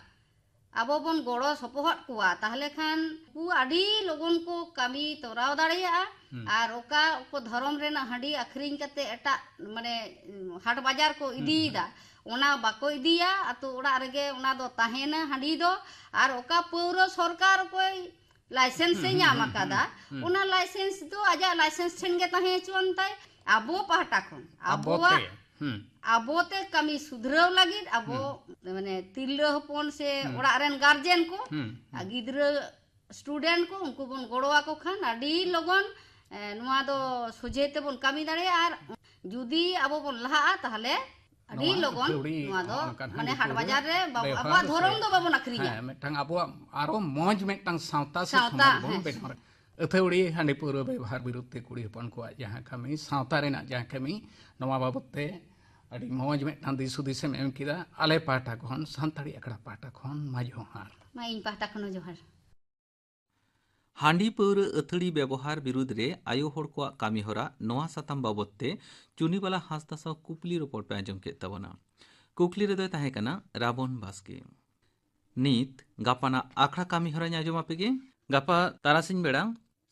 ᱟᱵᱚ ᱵᱚᱱ ᱜᱚᱲᱚ ᱥᱚᱯᱚᱦᱚᱫ ᱠᱚᱣᱟ, ᱛᱟᱦᱚᱞᱮ ᱠᱷᱟᱱ ᱩᱱᱠᱩ ᱟᱹᱰᱤ ᱞᱚᱜᱚᱱ ᱠᱚ ᱠᱟᱹᱢᱤ ᱛᱚᱨᱟᱣ ᱫᱟᱲᱮᱭᱟᱜᱼᱟ᱾ ᱟᱨ ᱚᱠᱟ ᱠᱚ ᱫᱷᱚᱨᱚᱢ ᱨᱮᱱᱟᱜ ᱦᱟᱺᱰᱤ ᱟᱹᱠᱷᱨᱤᱧ ᱠᱟᱛᱮ ᱮᱴᱟᱜ, ᱢᱟᱱᱮ, ᱦᱟᱴ ᱵᱟᱡᱟᱨ ᱠᱚ ᱤᱫᱤᱭᱮᱫᱟ, ᱚᱱᱟ ᱵᱟᱠᱚ ᱤᱫᱤᱭᱟ, ᱟᱛᱳ ᱚᱲᱟᱜ ᱨᱮᱜᱮ ᱚᱱᱟ ᱫᱚ ᱛᱟᱦᱮᱱᱟ ᱦᱟᱺᱰᱤ ᱫᱚ᱾ ᱟᱨ ᱚᱠᱟ ᱯᱟᱹᱣᱨᱟᱹ ᱥᱚᱨᱠᱟᱨ ᱚᱠᱚᱭ ᱞᱟᱭᱥᱮᱱᱥ ᱮ ᱧᱟᱢ ᱟᱠᱟᱫᱟ, ᱚᱱᱟ ᱞᱟᱭᱥᱮᱱᱥ ᱫᱚ ᱟᱡᱟᱜ ᱞᱟᱭᱥᱮᱱᱥ ᱴᱷᱮᱱ ᱜᱮ ᱛᱟᱦᱮᱸ ᱦᱚᱪᱚᱣᱟᱱ ᱛᱟᱭ᱾ ᱟᱵᱚ ᱯᱟᱦᱴᱟ ᱠᱷᱚᱱ ᱟᱵᱚᱣᱟᱜ ᱛᱮ, ᱦᱩᱸ᱾ ᱟᱵᱚ ᱛᱮ ᱠᱟᱹᱢᱤ ᱥᱩᱫᱷᱨᱟᱹᱣ ᱞᱟᱹᱜᱤᱫ ᱟᱵᱚ, ᱢᱟᱱᱮ, ᱛᱤᱨᱞᱟᱹ ᱦᱚᱯᱚᱱ ᱥᱮ ᱚᱲᱟᱜ ᱨᱮᱱ ᱜᱟᱨᱡᱮᱱ ᱠᱚ, ᱦᱩᱸ, ᱦᱩᱸ᱾ ᱟᱨ ᱜᱤᱫᱽᱨᱟᱹ student ᱠᱚ, ᱩᱱᱠᱩ ᱵᱚᱱ ᱜᱚᱲᱚ ᱟᱠᱚ ᱠᱷᱟᱱ ᱟᱹᱰᱤ ᱞᱚᱜᱚᱱ, ᱮ, ᱱᱚᱣᱟ ᱫᱚ ᱥᱚᱡᱷᱮ ᱛᱮᱵᱚᱱ ᱠᱟᱹᱢᱤ ᱫᱟᱲᱮᱭᱟᱜᱼᱟ᱾ ᱟᱨ ᱡᱩᱫᱤ ᱟᱵᱚ ᱵᱚᱱ ᱞᱟᱦᱟᱜᱼᱟ, ᱛᱟᱦᱚᱞᱮ ᱟᱹᱰᱤ ᱱᱚᱣᱟ ᱞᱚᱜᱚᱱ ᱟᱹᱛᱷᱟᱹᱣᱲᱤ ᱱᱚᱣᱟ ᱫᱚ, ᱚᱱᱠᱟᱱ ᱢᱟᱱᱮ, ᱦᱟᱺᱰᱤ ᱦᱟᱴ ᱯᱟᱹᱣᱨᱟᱹ ᱵᱟᱡᱟᱨ ᱨᱮ ᱵᱟᱵᱚ-, ᱵᱮᱣᱦᱟᱨ ᱟᱵᱚᱣᱟᱜ ᱥᱮ, ᱫᱷᱚᱨᱚᱢ ᱫᱚ ᱵᱟᱵᱚᱱ ᱟᱹᱠᱷᱨᱤᱧᱟ᱾ ᱦᱮᱸ, ᱢᱤᱫᱴᱟᱝ ᱟᱵᱚᱣᱟᱜ ᱟᱨᱚ ᱢᱚᱡᱽ ᱢᱤᱫᱴᱟᱝ ᱥᱟᱶᱛᱟ ᱥᱮ ᱥᱟᱶᱛᱟ, ᱥᱚᱢᱟᱡᱽ ᱵᱚᱱ ᱦᱮᱸ᱾ ᱵᱮᱱᱟᱣ ᱨᱮ᱾ ᱟᱹᱛᱷᱟᱹᱣᱲᱤ ᱦᱟᱺᱰᱤ ᱯᱟᱹᱣᱨᱟᱹ ᱵᱮᱵᱚᱦᱟᱨ ᱵᱤᱨᱩᱫᱷ ᱛᱮ ᱠᱩᱲᱤ ᱦᱚᱯᱚᱱ ᱠᱚᱣᱟᱜ ᱡᱟᱦᱟᱸ ᱠᱟᱹᱢᱤ, ᱥᱟᱶᱛᱟ ᱨᱮᱱᱟᱜ ᱡᱟᱦᱟᱸ ᱠᱟᱹᱢᱤ, ᱱᱚᱣᱟ ᱵᱟᱵᱚᱛ ᱛᱮ ᱟᱹᱰᱤ ᱢᱚᱡᱽ ᱢᱤᱫᱴᱟᱝ ᱫᱤᱥ ᱦᱩᱫᱤᱥ ᱮᱢ ᱮᱢ ᱠᱮᱫᱟ᱾ ᱟᱞᱮ ᱯᱟᱦᱴᱟ ᱠᱷᱚᱱ, ᱥᱟᱱᱛᱟᱲᱤ ᱟᱠᱷᱲᱟ ᱯᱟᱦᱴᱟ ᱠᱷᱚᱱ ᱢᱟ ᱡᱚᱦᱟᱨ᱾ ᱢᱟ ᱤᱧ ᱯᱟᱦᱴᱟ ᱠᱷᱚᱱ ᱦᱚᱸ ᱡᱚᱦᱟᱨ᱾ ᱦᱟᱺᱰᱤ ᱯᱟᱹᱣᱨᱟᱹ ᱟᱹᱛᱷᱟᱹᱲᱤ ᱵᱮᱵᱚᱦᱟᱨ ᱵᱤᱨᱩᱫᱽ ᱨᱮ ᱟᱭᱳ ᱦᱚᱲ ᱠᱚᱣᱟᱜ ᱠᱟᱹᱢᱤᱦᱚᱨᱟ, ᱱᱚᱣᱟ ᱥᱟᱛᱟᱢ ᱵᱟᱵᱚᱛ ᱛᱮ ᱪᱩᱱᱤᱵᱟᱞᱟ ᱦᱟᱸᱥᱫᱟ ᱥᱟᱶ ᱠᱩᱠᱞᱤ ᱨᱚᱯᱚᱲ ᱯᱮ ᱟᱸᱡᱚᱢ ᱠᱮᱫ ᱛᱟᱵᱚᱱᱟ᱾ ᱠᱩᱠᱞᱤ ᱨᱮᱫᱚᱭ ᱛᱟᱦᱮᱸ ᱠᱟᱱᱟ ᱨᱟᱵᱚᱱ ᱵᱟᱥᱠᱮ᱾ ᱱᱤᱛ ᱜᱟᱯᱟᱱᱟᱜ ᱟᱠᱷᱲᱟ ᱠᱟᱹᱢᱤᱦᱚᱨᱟᱧ ᱟᱸᱡᱚᱢ ᱟᱯᱮ ᱜᱮ᱾ ᱜᱟᱯᱟ ᱛᱟᱨᱟᱥᱤᱧ ᱵᱮᱲᱟ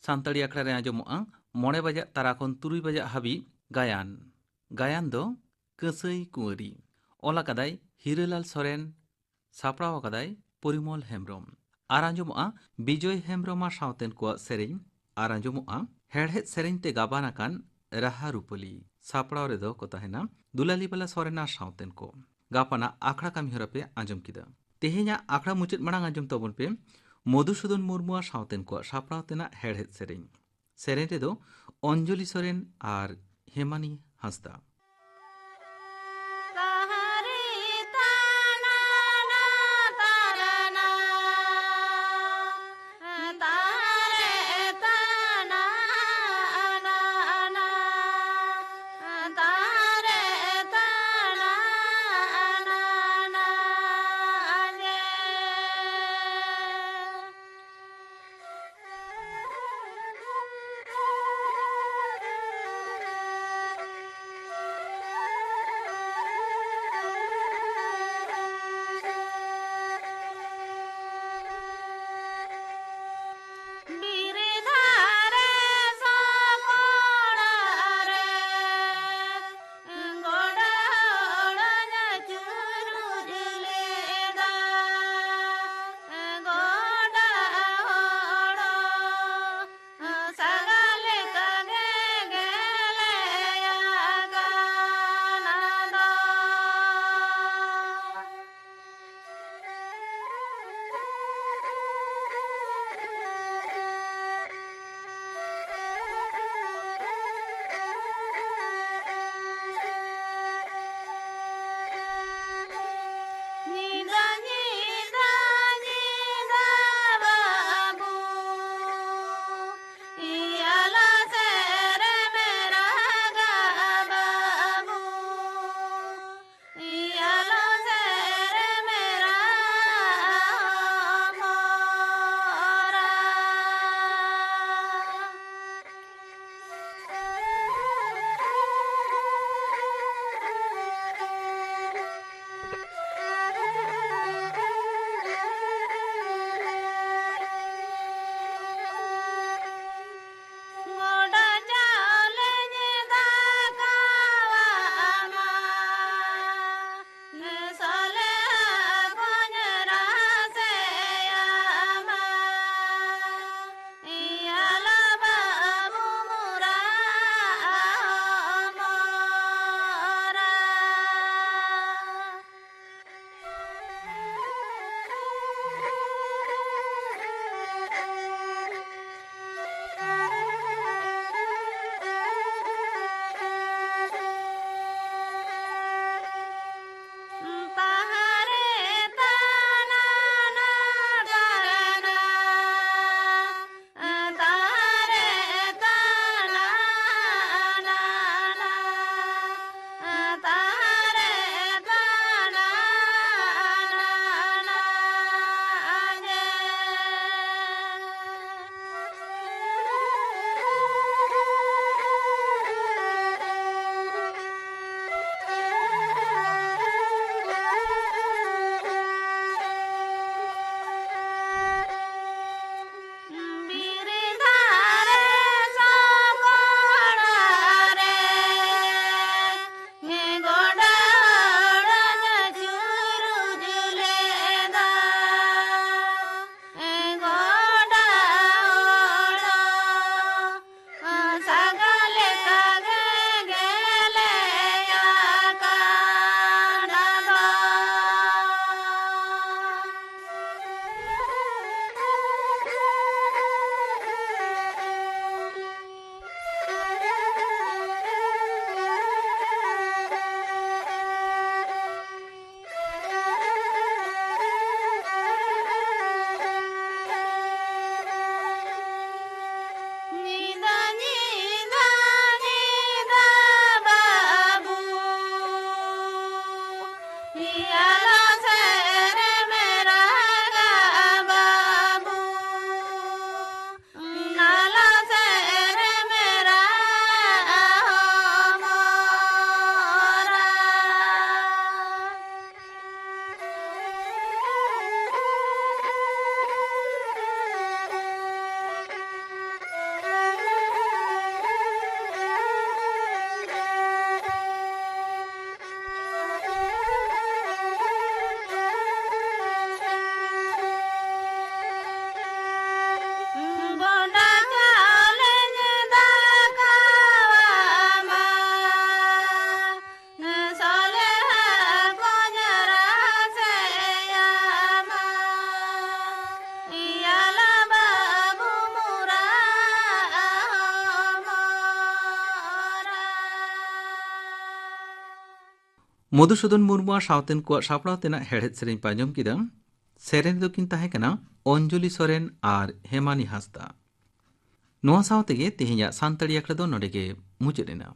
ᱥᱟᱱᱛᱟᱲᱤ ᱟᱠᱷᱲᱟ ᱨᱮ ᱟᱸᱡᱚᱢᱚᱜᱼᱟ ᱢᱚᱬᱮ ᱵᱟᱡᱟᱜ ᱛᱟᱨᱟ ᱠᱷᱚᱱ ᱛᱩᱨᱩᱭ ᱵᱟᱡᱟᱜ ᱦᱟᱹᱵᱤᱡ ᱜᱟᱭᱟᱱ᱾ ᱜᱟᱭᱟᱱ ᱫᱚ ᱠᱟᱹᱥᱟᱹᱭ ᱠᱩᱸᱣᱟᱹᱨᱤ᱾ ᱚᱞ ᱟᱠᱟᱫᱟᱭ ᱦᱤᱨᱟᱹᱞᱟᱞ ᱥᱚᱨᱮᱱ, ᱥᱟᱯᱲᱟᱣ ᱟᱠᱟᱫᱟᱭ ᱯᱚᱨᱤᱢᱚᱞ ᱦᱮᱢᱵᱽᱨᱚᱢ᱾ ᱟᱨ ᱟᱸᱡᱚᱢᱚᱜᱼᱟ ᱵᱤᱡᱚᱭ ᱦᱮᱢᱵᱽᱨᱚᱢ ᱟᱨ ᱥᱟᱶᱛᱮᱱ ᱠᱚᱣᱟᱜ ᱥᱮᱨᱮᱧ᱾ ᱟᱨ ᱟᱸᱡᱚᱢᱚᱜᱼᱟ ᱦᱮᱲᱦᱮᱫ ᱥᱮᱨᱮᱧ ᱛᱮ ᱜᱟᱵᱟᱱ ᱟᱠᱟᱱ ᱨᱟᱦᱟ ᱨᱩᱯᱟᱹᱞᱤ᱾ ᱥᱟᱯᱲᱟᱣ ᱨᱮᱫᱚ ᱠᱚ ᱛᱟᱦᱮᱱᱟ ᱫᱩᱞᱟᱞᱤ ᱵᱟᱞᱟ ᱥᱚᱨᱮᱱ ᱟᱨ ᱥᱟᱶᱛᱮᱱ ᱠᱚ᱾ ᱜᱟᱯᱟᱱᱟᱜ ᱟᱠᱷᱲᱟ ᱠᱟᱹᱢᱤ ᱦᱚᱨᱟ ᱯᱮ ᱟᱸᱡᱚᱢ ᱠᱮᱫᱟ᱾ ᱛᱮᱦᱮᱧᱟᱜ ᱟᱠᱷᱲᱟ ᱢᱩᱪᱟᱹᱫ ᱢᱟᱲᱟᱝ ᱟᱸᱡᱚᱢ ᱛᱟᱵᱚᱱ ᱯᱮ ᱢᱚᱫᱷᱩᱥᱩᱫᱚᱱ ᱢᱩᱨᱢᱩ ᱟᱨ ᱥᱟᱶᱛᱮᱱ ᱠᱚᱣᱟᱜ ᱥᱟᱯᱲᱟᱣ ᱛᱮᱱᱟᱜ ᱦᱮᱲᱦᱮᱫ ᱥᱮᱨᱮᱧ᱾ ᱥᱮᱨᱮᱧ ᱨᱮᱫᱚ ᱚᱧᱡᱚᱞᱤ ᱥᱚᱨᱮᱱ ᱟᱨ ᱦᱮᱢᱟᱱᱤ ᱦᱟᱸᱥᱫᱟ᱾ ᱢᱚᱫᱷᱩᱥᱩᱫᱚᱱ ᱢᱩᱨᱢᱩ ᱟᱨ ᱥᱟᱶᱛᱮᱱ ᱠᱚᱣᱟᱜ ᱥᱟᱯᱲᱟᱣ ᱛᱮᱱᱟᱜ ᱦᱮᱲᱦᱮᱫ ᱥᱮᱨᱮᱧ ᱯᱮ ᱟᱸᱡᱚᱢ ᱠᱮᱫᱟ᱾ ᱥᱮᱨᱮᱧ ᱨᱮᱫᱚ ᱠᱤᱱ ᱛᱟᱦᱮᱸ ᱠᱟᱱᱟ ᱚᱧᱡᱚᱞᱤ ᱥᱚᱨᱮᱱ ᱟᱨ ᱦᱮᱢᱟᱱᱤ ᱦᱟᱸᱥᱫᱟ᱾ ᱱᱚᱣᱟ ᱥᱟᱶ ᱛᱮᱜᱮ ᱛᱮᱦᱮᱧᱟᱜ ᱥᱟᱱᱛᱟᱲᱤ ᱟᱠᱷᱲᱟ ᱫᱚ ᱱᱚᱰᱮ ᱜᱮ ᱢᱩᱪᱟᱹᱫ ᱮᱱᱟ᱾